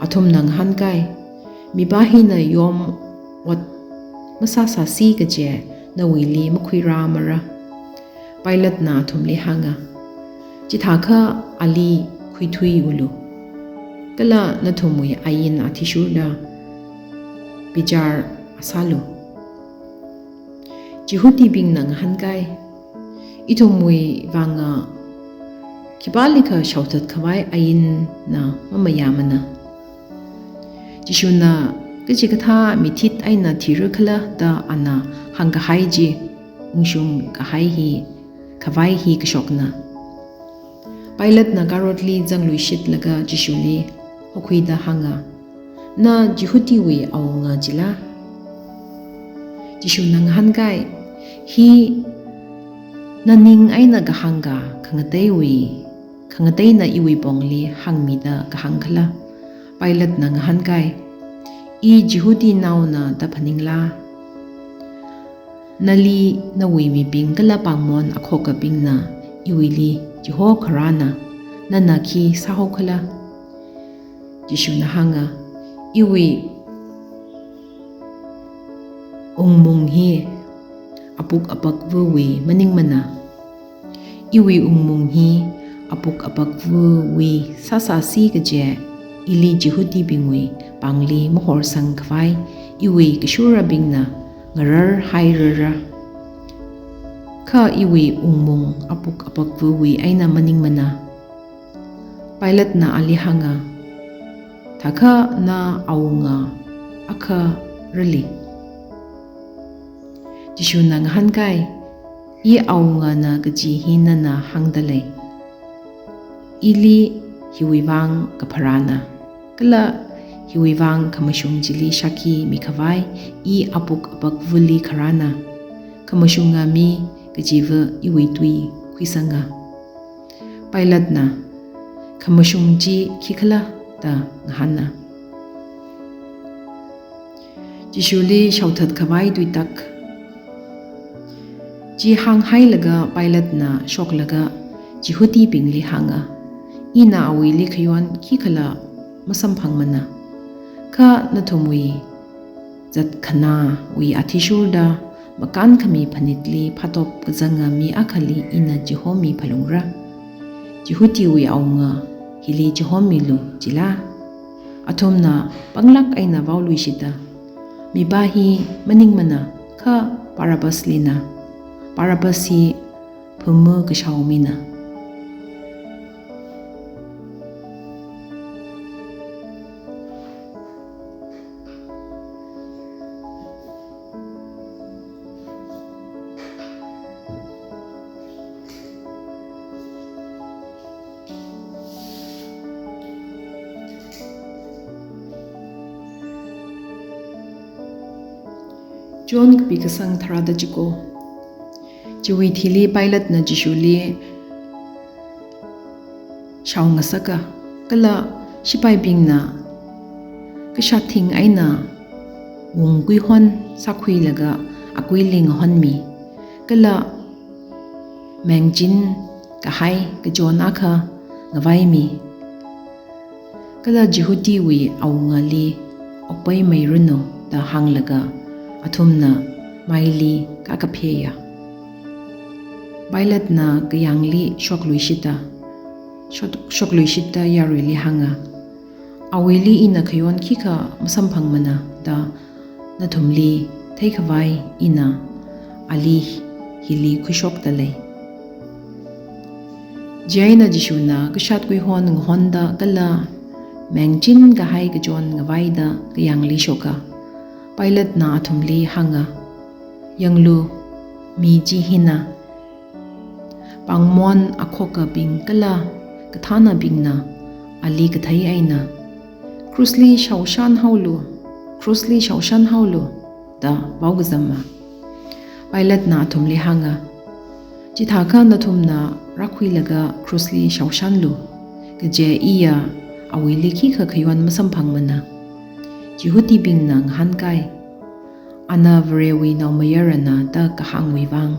Athumna ngahānkai, "Mipā hina yom ot masāsāsi kaje nawuili makhuirāmara." Pilatena athumli hānga, "Chithākha ali khuithuiulu. Kala nathumwui ain athishurda bichar sālu." Jihudibingna ngahānkai, "Ithumwui vanga khipālikha shaothat khavai ainna mamayāmana." Jishuna, "Kachikathā mithit eina thirakhala?" da ana hāngkahai chi ungshung kahai hi, khavai hi kashokna. Pilatena karotli zangluishitlaga Jishuli hokhuida hānga, "Na Jihudiwui awunga chila?" Jishuna ngahānkai, "Hi naning eina kahāngka khangateiwui, khangateina iwui pongli hāngmida kahāngkhala?" Pilatena ngahānkai, "I Jihudinaona da phaningla? Nali nawui mibing kala pāngmon akhokabingna iwuili chihokharāna, nana khi sāhaokhala?" Jishuna hānga, "Iwui ungmung hi apuk apakvawui maningmana. Iwui ungmung hi apuk apakvawui sāsāsi kaje, ili Jihudibingwui pāngli mahorsang khavai iwui kashurabingna ngararhairara. Kha iwui ungmung apuk apakvawui eina maningmana." Pilatena ali hānga, "Thākha na awunga akha rali?" Jishuna ngahānkai, "I awungana kaji hi nana hāngdalei. Ili hiwui vang kapharāna, kala hiwui vang khamashung chili shākhi mikhavai i apuk apakvali kharāna. Khamashunga mi kajiva iwui tui khuisanga." Pilatena, "Khamashung chi khikhala?" da ngahāna. Jishuli shaothat khavai tuitak. Chi hānghailaga Pilatena shoklaga Jihudibingli hānga, "Ina awuili khayon khikhala masamphangmana. Kha nathumwui zatkhanāwui athishurda makānkhami phanitli phatop kazanga mi akhali ina chihomi phalungra. Jihudiwui awunga, hili chihomilu jila?" Athumna panglāk eina vaoluishita, "Mipā hi maningmana, kha Barabaslina. Barabas hi phamu kashao mina." John kapi kasang tharāda chiko. Chiwui thili Pilatena Jishuli shaongasaka, kala shipaibingna kashat thing eina wungkuihon sākhuilaga akuili ngahonmi, kala mengchin kahai kachon akha ngavaimi. Kala Jihudiwui awungali okpaimeiranu da hānglaga athumna maili kakaphaya. Pilatena kayāngli shokluishita, shok-, shokluishita yaruili hānga, "Awuili ina khayon khikha masamphangmana da nathumli theikhavai ina ali hili khuishokdalei." Chieina Jishuna kashat kuihon ngahonda kala mengchin kahai kachon ngavaida kayāngli shoka. Pilatena athumli hānga, "Yanglu, mi chi hina." Pāngmon akhokabing kala kathānabingna ali kathei eina, "Krushli shaoshanhaolu, krushli shaoshanhaolu," da vaokazama. Pilatena athumli hānga, "Chithākha nathumna rākhuilaga krushli shaoshanlu, kaje iya awuili khikha khayon masamphangmana." Jihudibingna ngahānkai, "Ana Varewui Naomayarana da kahāngwui vang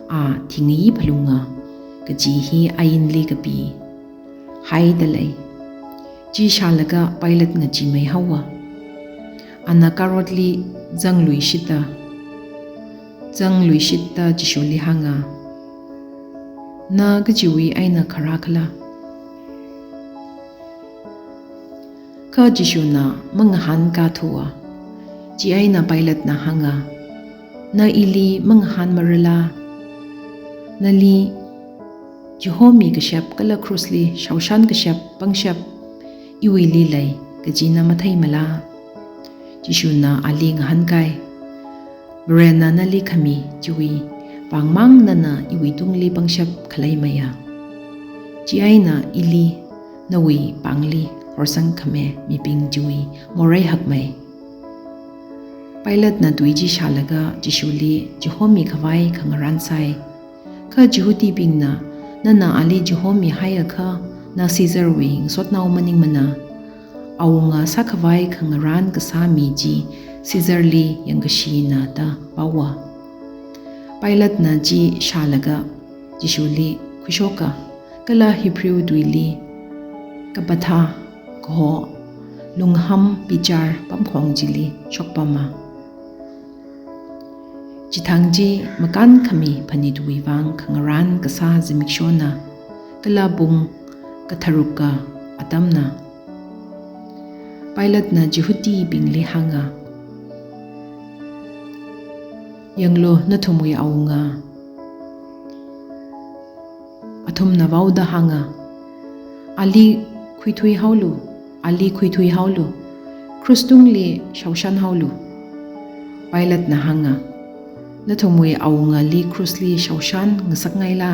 a thingi phalunga kaji hi ainli kapihaidalei." Chi shālaga Pilate ngachimeihaowa. Ana karotli zangluishita, zangluishita Jishuli hānga, "Na kachiwui eina kharā khala?" Kha Jishuna mangahānkathuwa. Chieina Pilatena hānga, "Na ili mangahānmarala? Nali chihomi kashap kala krushli shaoshan kashap pangshap iwuili lei kaji na matheimala?" Jishuna ali ngahānkai, "Varena nali khami chiwui pāngmang nana iwuitungli pangshap khaleimaya. Chieina ili nawui pāngli horsangkhami mibing chiwui morei hakmei." Pilatena tui chi shālaga Jishuli chihomi khavai khangarān sai. Kha Jihudibingna, "Nana ali chihomihaiakha, na Caesarwui ngasotnao maningmana. Awunga sākhavai khangarān kasā mi chi Caesarli yangkashina," da vaowa. Pilatena chi shālaga Jishuli khuishoka, kala Hebrew tuili Gabbatha kaho lungham bichar pamkhong chili shokpama. Chithang chi makānkhami phanitwui vang khangarān kasā zimikshona, kala pung katharuka atamna. Pilatena Jihudibingli hānga, "Yanglu, nathumwui awunga." Athumna vaoda hānga, "Ali khuithuihaolu, ali khuithuihaolu, krush tungli shaoshanhaolu." Pilatena hānga, "Nathumwui awungali krusli shaoshan ngasakngaila?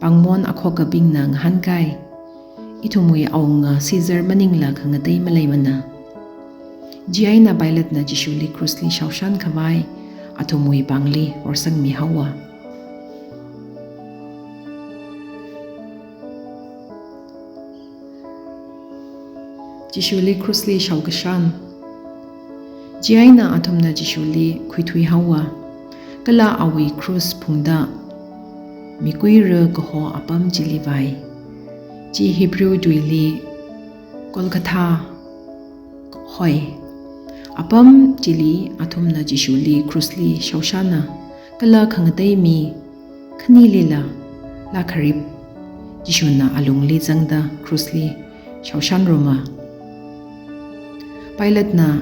Pāngmon akhokabingna ngahānkai, ithumwui awunga Caesar maningla khangatei maleimana." Chieina Pilatena Jishuli krusli shaoshan khavai athumwui pāngli horsangmihaowa. Jishuli krusli shaokashan. Chieina athumna Jishuli khuithuihaowa, kala awui krus phungda mikuira kaho apam chili vai. Chi Hebrew tuili Golgotha hoi. Apam chili athumna Jishuli krusli shaoshana, kala khangatei mi khanilila lākharip Jishuna alungli zangda krusli shaoshanruma. Pilatena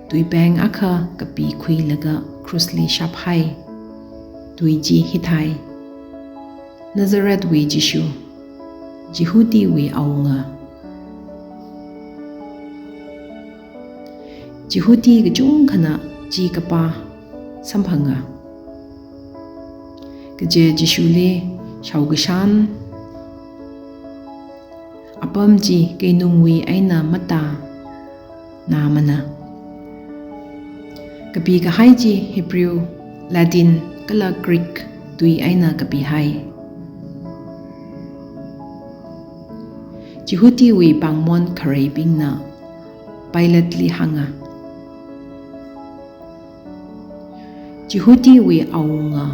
tuipeng akha kapi khuilaga krusli shaphai. Tui chi hithai: "Nazarethwui Jishu, Jihudiwui awunga." Jihudi kachungkhana chi kapā samphanga. Kaje Jishuli shaokashan apam chi keinungwui eina matānāmana. Kapikahai chi Hebrew, Latin, kala Greek tui eina kapihai. Jihudiwui pāngmon khareibingna Pilateli hānga, "Jihudiwui awunga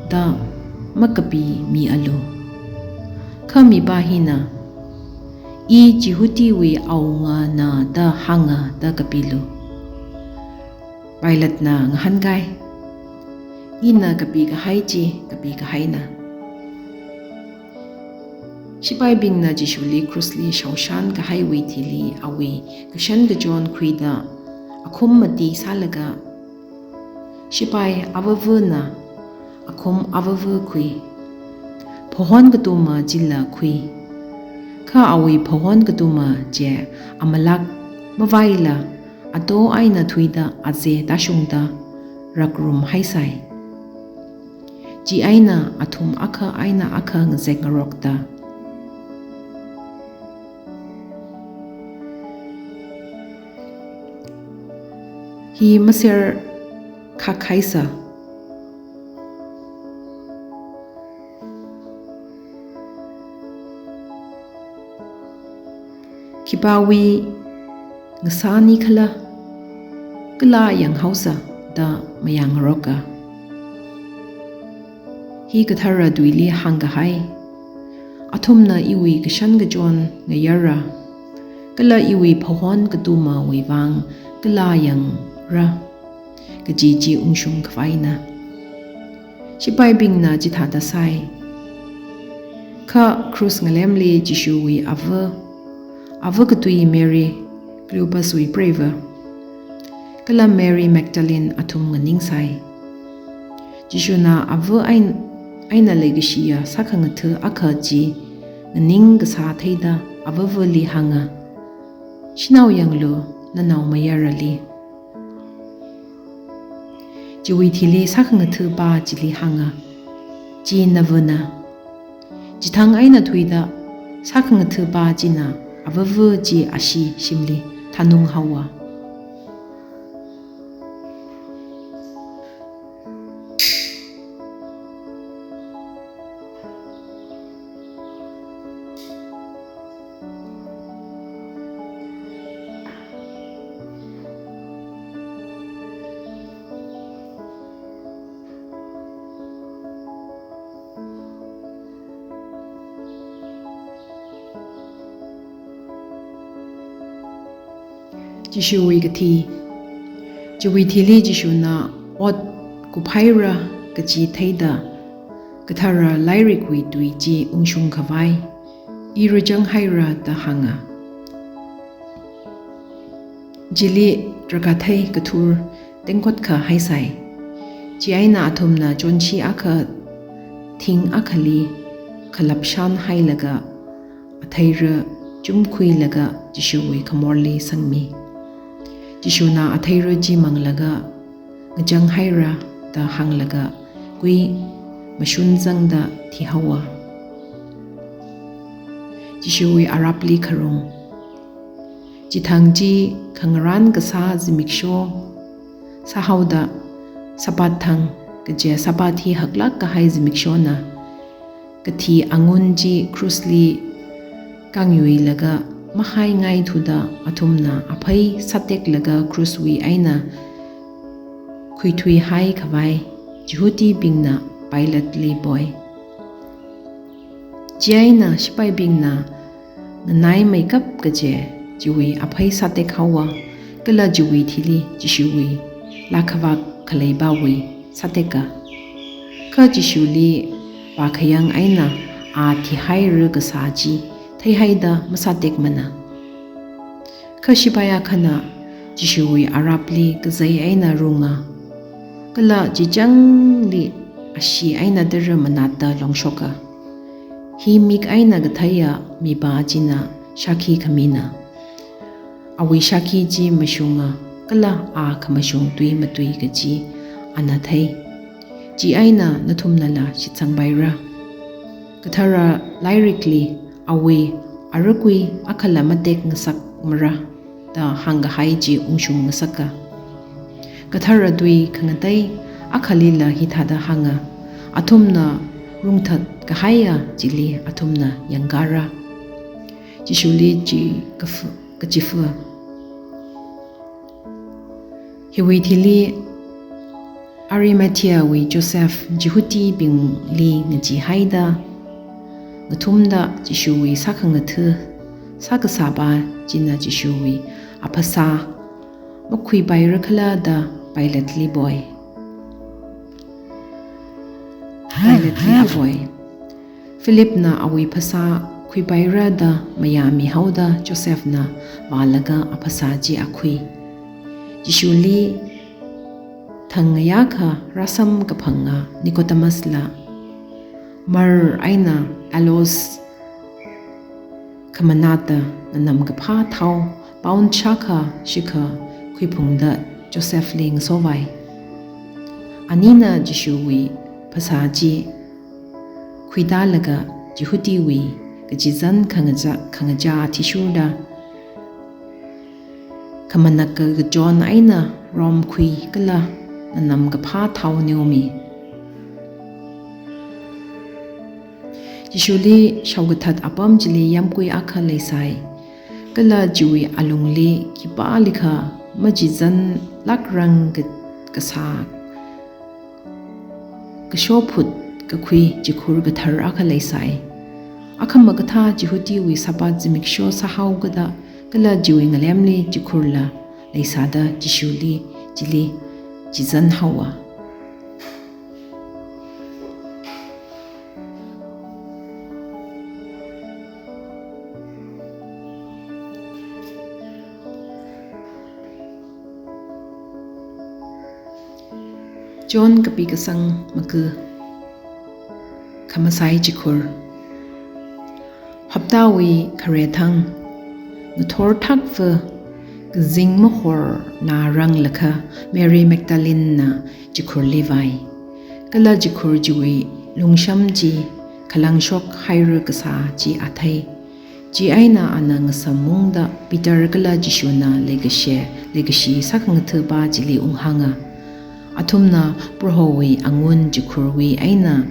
da makapimialu. Kha mipā hina, 'I Jihudiwui awungana' da hānga da kapilu." Pilatena ngahānkai, "Ina kapikahai chi kapikahaina." Shipaibingna Jishuli krusli shaoshan kahaiwui thili awui kashan kachon khuida akhum mati sālaga, shipai avavana akhum avava khui, phahon katuma chila khui. Kha awui phahon katuma chi amalak mavaila ato eina thuida aze tāshungda rakrumhaisai. Chieina athum akha eina akha ngazek ngarokta, "Hi maser khak haisa. Khipāwui ngasāni khala, kala yanghaosa da mayang ngaroka." Hi kathara tuili hāngkahai. Athumna iwui kashan kachon ngayara, kala iwui phahon katumawui vang kala yangra kaji chi ungshung khavaina. Shipaibingna chithāda sāi. Kha krus ngalemli Jishuwui ava, ava katui Mary, Cleopas wui preiva, kala Mary Magdalene athum nganingsai. Jishuna ava ein-, eina leikashiya sākhangatha akha chi nganing kasā theida avavali hānga, "Shanao yanglu, nanaomayarali." Chiwui thili sākhangathapa chili hānga, "Chi navana." Chithang eina thuida sākhangathapa china avava chi ashee shimli thanunghaowa. Jishuwui kathi. Chiwui thili Jishuna ot kuphaira kaji theida, kathara lairikwui tui chi ungshung khavai, I rachang haira da hānga. Chili rakathei kathur tengkot kha haisai. Chieina athumna chonshi akha thing akhali khalapshan hailaga atheira chumkhuilaga Jishuwui khamorli sangmi. Jishuna atheira chi manglaga, ngachang haira da hānglaga, kui mashun zangda thihaowa. Jishuwui arapli kharung. Chithang chi khangarān kasā zimiksho sāhaoda, Sabbath thang, kaje Sabbath hi haklāk kahai zimikshona. Kathi angun chi krusli kangyuilaga mahaingaithuda athumna aphei sāteklaga kruswui eina khuithuihai khavai Jihudibingna Pilateli poi. Chieina shipaibingna nganaimeikap kaje chiwui aphei sātek haowa, kala chiwui thili Jishuwui lākhavak khaleibawui sāteka. Kha Jishuli vākhayang eina a thihaira kasā chi theihaida masātekmana. Kha shipai akhana Jishuwui arapli kazei eina runga, kala chichangli ashee eina tara manatta longshoka. Hi mik eina katheiya mipā china shākhi khamina. Awui shākhi chi mashunga, kala a khamashung tui matui kaji ana thei. Chieina nathumnala shitsangpaira. Kathara lairikli awui arakui akhala matek ngasakmara da hāngkahai chi ungshung ngasaka. Kathara tui khangatei akhalila hithāda hānga, athumna rungthat kahaiya chili athumna yangkara. Jishuli chi kafu, kachifu. Hiwui thili Arimatheawui Joseph Jihudibingli ngacheehaida, ngathumda Jishuwui sākhangatha sākasāpa china Jishuwui aphasā makhuipaira khala da Pilateli poi. Pilateli apoi. Philipna awui phasā khuipaira da mayāmihaoda Josephna vālaga aphasā chi akhui. Jishuli thang ngayākha rāsamkaphanga Nicodemusla mar eina aloes khamanatta nganamkaphā thao pound shākha shikha khuiphungda Josephli ngasovai. Anina Jishuwui phasā chi khuitālaga Jihudiwui kachizan khangacha, khangacha athishurda khamanaka kachon eina romkhui kala nganamkaphā thao neomi. Jishuli shaokathat apam chili yāmgui akha leisai, kala chiwui alungli khipālikha machizanlākrang ka-, kasā kashophut kakhui chikhur kathar akha leisai. Akhama kathā Jihudiwui Sabbath zimiksho sāhaokada, kala chiwui ngalemli chikhurla leisāda Jishuli chili chizanhaowa. John kapi kasang maga. Khamasai chikhur. Haptawui khare thang, ngathor thakva kazing mahorna ranglakha Mary Magdalene na chikhurli vai. Kala chikhur chiwui lungsham chi khalangshok haira kasā chi athei. Chieina ana ngasamungda Peter kala Jishuna leikashi, leikashi sākhangatha̱pa chili unghānga. Athumna Prohowui angun chikhurwui eina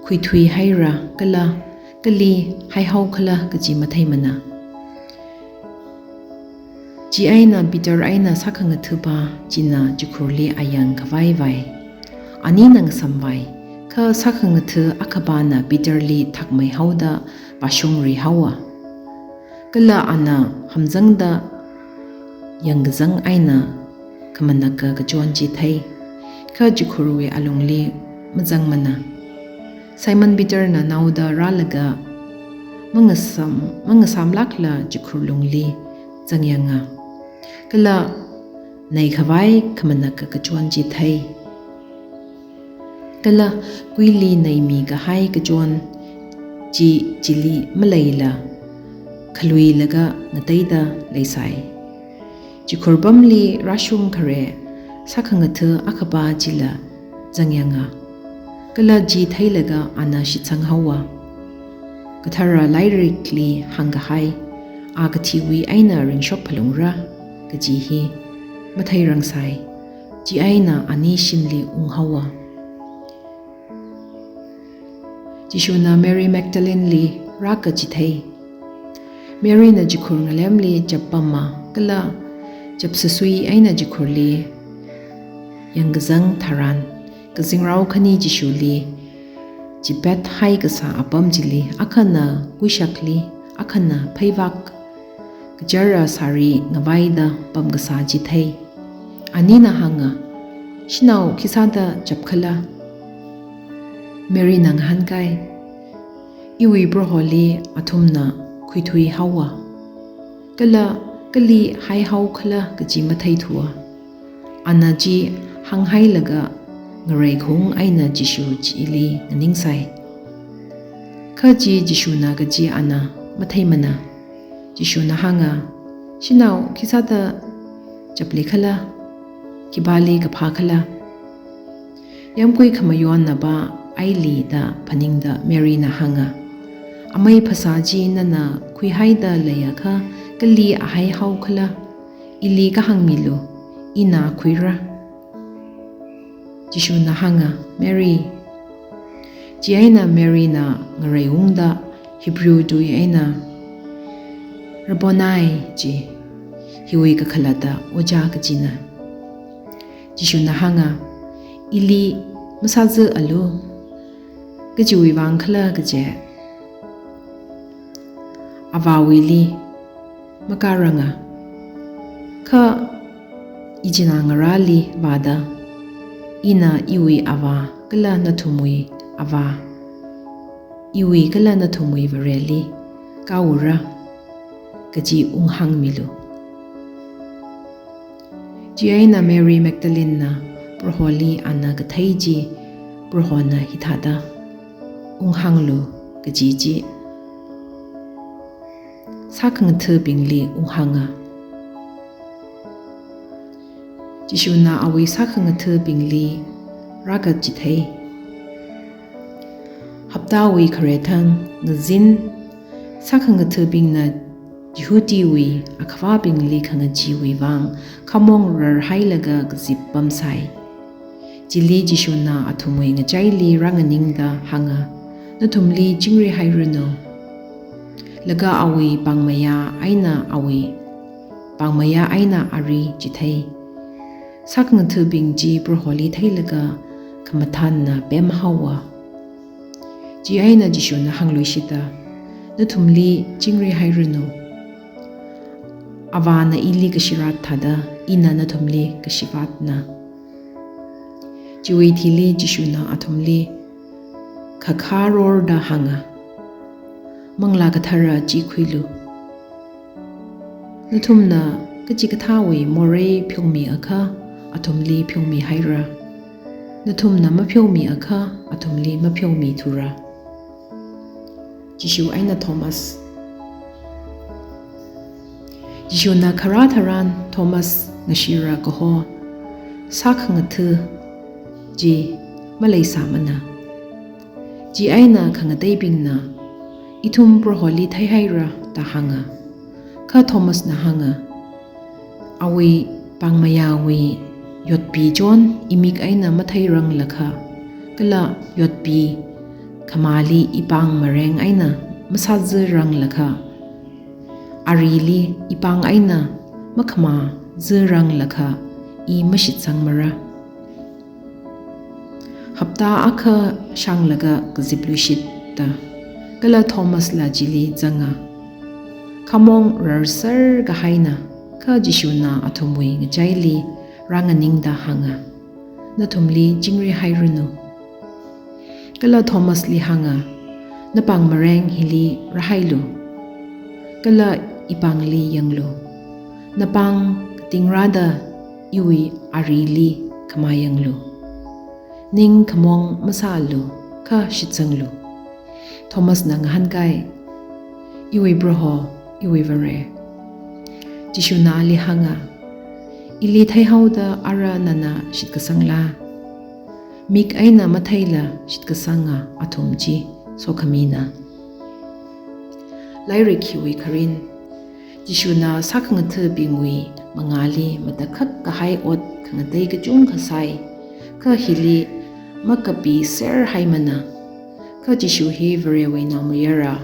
khuithui haira kala kali haihao khala kaji matheimana. Chieina Peter eina sākhangatha̱pa china chikhurli ayang khavai vai. Anina ngasamvai, kha sākhangatha̱ akhapana Peterli thakmeihaoda vāshungrihaowa. Kala ana hamzangda yangkazang eina khamanaka kachon chi thei, kha chikhurwui alungli mazangmana. Simon Peterna naoda rālaga mangasam, mangasamlākla chikhur lungli zangyanga, kala neikhavai khamanaka kachon chi thei. Kala kuili neimi kahai kachon chi chili maleila khaluilaga ngateida leisai. Chikhur pamli rāshung khare sākhangatha akhapa chila zangyanga, kala chi theilaga ana shitsang haowa. Kathara lairikli hāngkahai, a kathiwui eina ringshok phalungra kaji hi matheirangsai. Chieina ani shimli unghaowa. Jishuna Mary Magdalene li rākachithei. Maryna chikhur ngalemli chappama kala chapsasui eina chikhurli yangkazang tharan, kazingrao khani Jishuli chipethai kasā apam chili akhana kuishakli, akhana pheivak kachara sari ngavaida pamkasā chi thei. Anina hānga, "Shanao khisāda chapkhala?" Maryna ngahānkai, "Iwui Proholi athumna khuithui haowa, kala kali haihaokhala kaji matheithuwa." Ana chi hānghailaga ngareikhaung eina Jishu chili nganingsai. Kha chi Jishuna kaji ana matheimana. Jishuna hānga, "Shanao khisāda chaplikhala? Khipāli kaphākhala?" Yāmgui khamayonna pa aili da phaningda Maryna hānga, "Amei phasā chi nana khuihaida leiakha kali ahaihaokhala? Ili kahāngmilu, ina khuira." Jishuna hānga, "Mary." Chieina Maryna ngareiungda Hebrew tui eina "Rabboni" ji, hiwui kakhalatta ojā kajina. Jishuna hānga, "Ili masāzāalu. Kajiwui vangkhala kaje, avāwuili makāranga, kha ichinā ngarāli vāda, ina iwui avā kala nathumwui avā, iwui kala nathumwui Vareli kāura kaji unghāngmilu." Chieina Mary Magdalene na Proholi ana kathei chi Prohona hithāda unghānglu kaji chi sākhangathabingli unghānga. Jishuna awui sākhangathabingli rākachithei. Haptawui kharethang ngazin, sākhangathabingna Jihudiwui akhavābingli khangacheewui vang khamong rarhailaga kazip pamsai. Chili Jishuna athumwui ngachaili rānganingda hānga, "Nathumli chingri hairanu." Laga awui pāngmayā eina awui, pāngmayā eina ari chithei. Sākhangathabing chi Proholi theilaga khamathānna pemhaowa. Chieina Jishuna hāngluishita, "Nathumli chingri hairanu. Avāna ili kashirat thāda, ina nathumli kashivatna." Chiwui thili Jishuna athumli khakharorda hānga, "Manglā Kathara chi khuilu. Nathumna kachikathāwui morei pheomiakha, athumli pheomihaira. Nathumna mapheomiakha, athumli mapheomithura." Jishu eina Thomas. Jishuna kharā tharan Thomas ngashira kaho sākhangatha chi maleisāmana. Chieina khangateibingna, "Ithum Proholi theihaira," da hānga. Kha Thomasna hānga, "Awui pāngmayāwui yotpi chon imik eina matheiranglakha, kala yotpi khamāli ipāng mareng eina masāzāranglakha, arili ipāng eina makhamāzāranglakha, i mashitsangmara. Hapta akha shānglaga kazipluishit," da. Kala Thomasla chili zanga. Khamong rarser kahaina, Kha Jishuna athumwui ngachaili rānganingda hānga, "Nathumli chingri hairanu." Kala Thomasli hānga, "Napāng mareng hili rāhailu. Kala ipāngli yanglu. Napāng katingrāda iwui arili khamayanglu. Ning khamong masālu, kha shitsanglu." Thomasna ngahānkai, "Iwui Proho, iwui Vare." Jishuna ali hānga, "Ili theihaoda ara nana shitkasangla? Mik eina matheila shitkasanga athum chi sokhamina." Lairik hiwui kharin, Jishuna sākhangathabingwui mangāli matakhak kahai ot khangatei kachungkha sai, kha hili makapiser haimana. Kha Jishu hi Varewui Naomayara,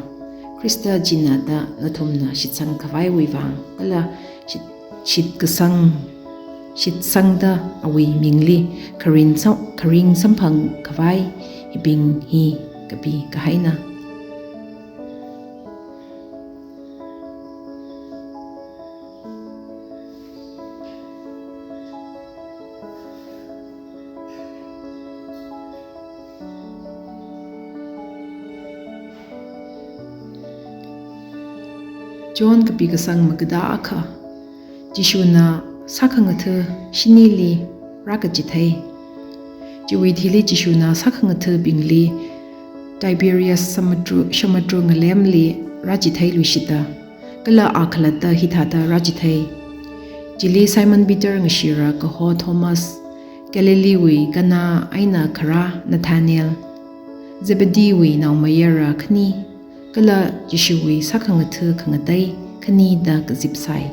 Khrista china da nathumna shitsang khavaiwui vang, kala shit-, shitkasang, shitsangda awui mingli kharing sam-, kharing samphang khavai hibing hi kapi kahaina. John kapi kasang magada akha. Jishuna sākhangatha shinili rākachithei. Chiwui thili Jishuna sākhangathabingli Tiberias samudru, samudru ngalemli rāchitheiluishita, kala a khalatta hithāda rāchithei. Chili Simon Peter ngashira kaho Thomas, Galileewui Cana eina kharā Nathanael, Zebedeewui naomayara khani, kala Jishuwui sākhangatha khangatei khani da kazip sai.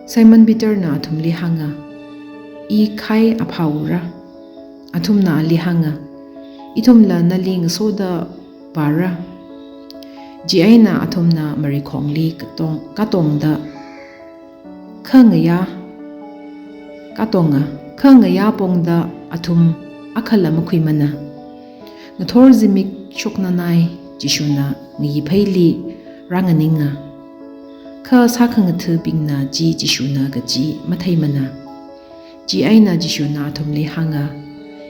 Simon Peterna athumli hānga, "I khai aphāura." Athumna ali hānga, "Ithumla nali ngasoda vāra." Chieina athumna marikhongli katong, katongda, kha ngayā, katonga, kha ngayā pongda athum akhala makhuimana. Ngathor zimik shoknanai Jishuna ngayi pheili rānganinga. Kha sākhangathabingna chi Jishuna kachi matheimana. Chieina Jishuna athumli hānga,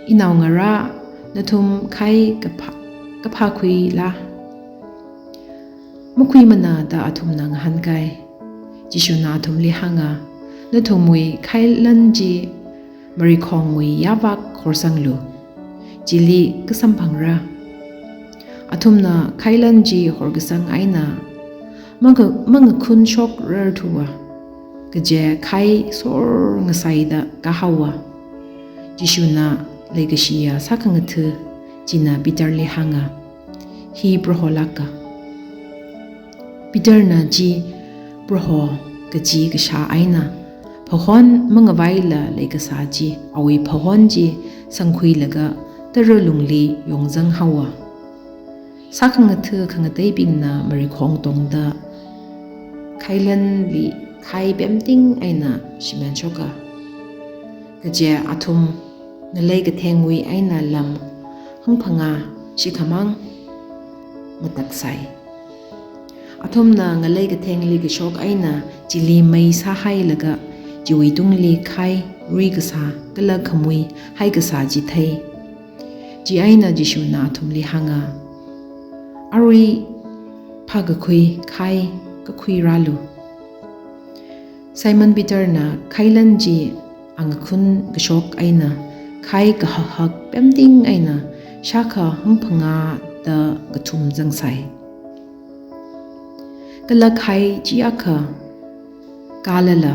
"Inaongarā, nathum khai kaphā, kaphākhuila?" "Makhuimana," da athumna ngahānkai. Jishuna athumli hānga, "Nathumwui khailan chi marikhongwui yāvak horsanglu. Chili kasamphangra." Athumna khailan chi horkasang eina manga-, mangakhun shokrarthuwa. Kaje khai sor ngasaida kahaowa. Jishuna leikashiya sākhangatha china Peterli hānga, "Hi Proho lāka." Peterna chi Proho kachi kashā eina, phahon mangavaila leikasā chi, awui phahon chi sangkhuilaga tara lungli yongzang haowa. Sākhangatha khangateibingna marikhong tongda khailanli khai pemting eina shimān shoka. Kaje athum ngalei kathengwui eina lam hangphangā shikhamang mataksai. Athumna ngalei kathengli kashok eina chili mei sāhailaga chiwui tungli khai, rui kasā, kala khamui haikasā chithei. Chieina Jishuna athumli hānga, "Arui phākakhui khai kakhuirālu." Simon Peterna khailan chi angakhun kashok eina khai kahahak pemting eina shākha hangphangāda kathum zangsai. Kala khai chiakha kālala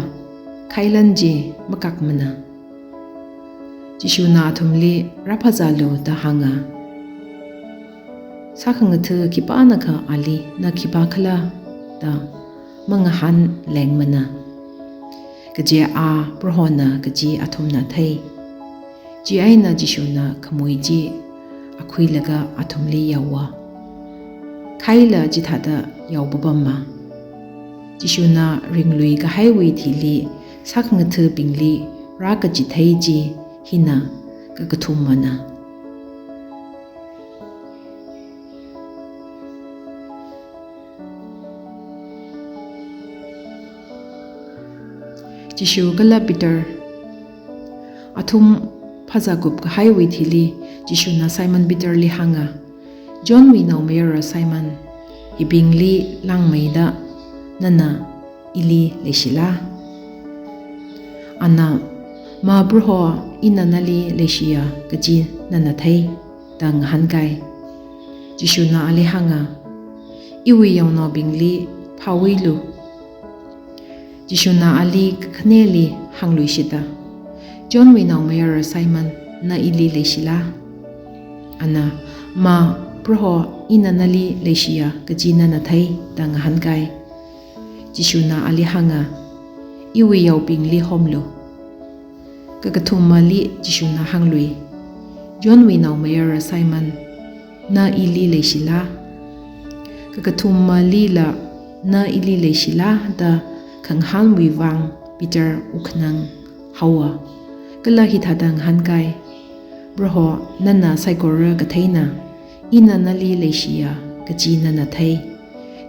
khailan chi makakmana. Jishuna athumli, "Rāphāzālu," da hānga. Sākhangatha khipānakha ali, "Na khipākhala?" da mangahānlengmana. Kaje a Prohona kaji athumna thei. Chieina Jishuna khamui chi akhuilaga athumli yaowa. Khaila chithāda yaopapamma. Jishuna ringlui kahaiwui thili sākhangathabingli rākachithei chi hina kakathumana. Jishu kala Peter. Athum phazākup kahaiwui thili, Jishuna Simon Peterli hānga, "Johnwui naomayara Simon, hibingli langmeida nana ili leishila?" Ana, "Ma Proho, ina nali leishiya kaji nana thei," da ngahānkai. Jishuna ali hānga, "Iwui yaonaobingli phāwuilu." Jishuna ali kakhaneli hāngluishita, "Johnwui naomayara Simon, na ili leishila?" Ana, "Ma Proho, ina nali leishiya kaji nana thei," da ngahānkai. Jishuna ali hānga, "Iwui yaobingli homlu." Kakathumali Jishuna hānglui, "Johnwui naomayara Simon, na ili leishila?" Kakathumali la, "Na ili leishila?" da khangahānwui vang Peter wukhanang haowa. Kala hithāda ngahānkai, "Proho, nana saikora katheina, ina nali leishiya kaji nana thei."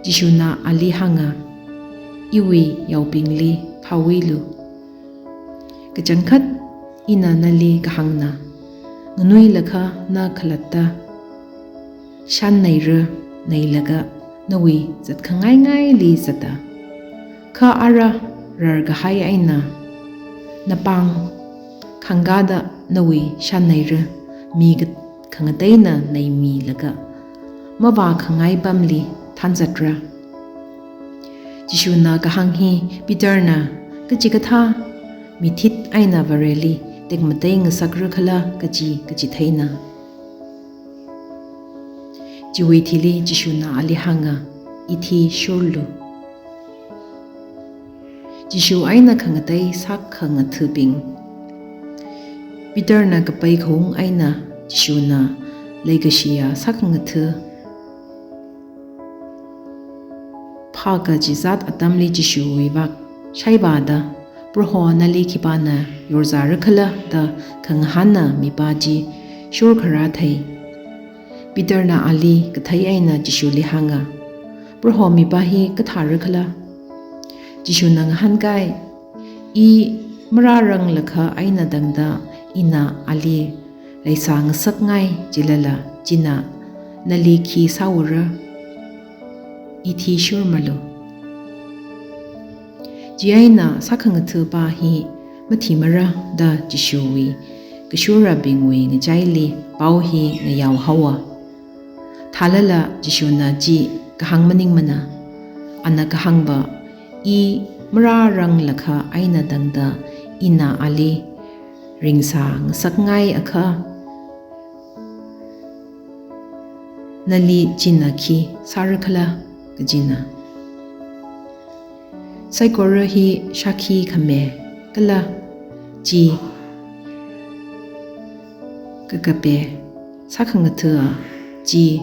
Jishuna ali hānga, "Iwui yaobingli phāwuilu. Kachangkhat ina nali kahāngna, nganuilakha na khalatta shānneira, neilaga nawui zatkhangaingaili zata. Kha ara rarkahai eina napāng khangkāda nawui shānneira, mi khangateina neimilaga mavākhangai pamli thānzatra." Jishuna kahāng hi Peterna kachikathā mithit eina Vareli tekmatei ngasakra khala kaji kachitheina. Chiwui thili Jishuna ali hānga, "Ithi shurlu." Jishu eina khangatei sākhangathabing. Peterna kapai khaung eina Jishuna leikashiya sākhangatha phākachizat atamli Jishuwui vak shaivāda, "Proho, nali khipāna yorzāra khala?" da khangahāna mipā chi shurkharā thei. Peterna ali kathei eina Jishuli hānga, "Proho, mipā hi kathāra khala?" Jishuna ngahānkai, "I marāranglakha eina tangda ina ali leisā ngasakngai, chilala china nali khi sāura? Ithi shurmalu. Chieina sākhangatha pā hi mathimara," da Jishuwui kashurabingwui ngachaili pao hi ngayao haowa. Thālala Jishuna chi kahāng maningmana. Ana kahāngva, "I marāranglakha eina tangda ina ali ringsā ngasakngai akha, nali china khi sāra khala?" kajina. Saikora hi shākhi khami kala chi kakape sākhangatha chi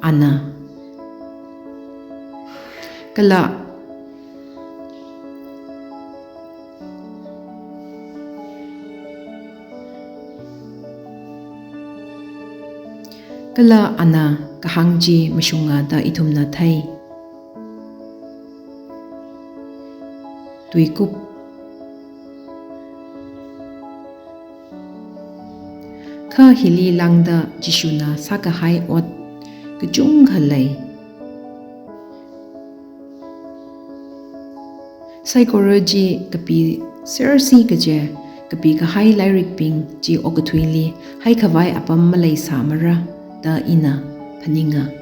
ana. Kala, kala ana kahāng chi mashunga da ithumna thei. Tuikup. Kha hili lāngda Jishuna sākahai ot kachungkha lei. Saikora chi kapi sersi kaje, kapikahai lairikbing chi okathuili haikhavai apam maleisāmara da ina phaninga.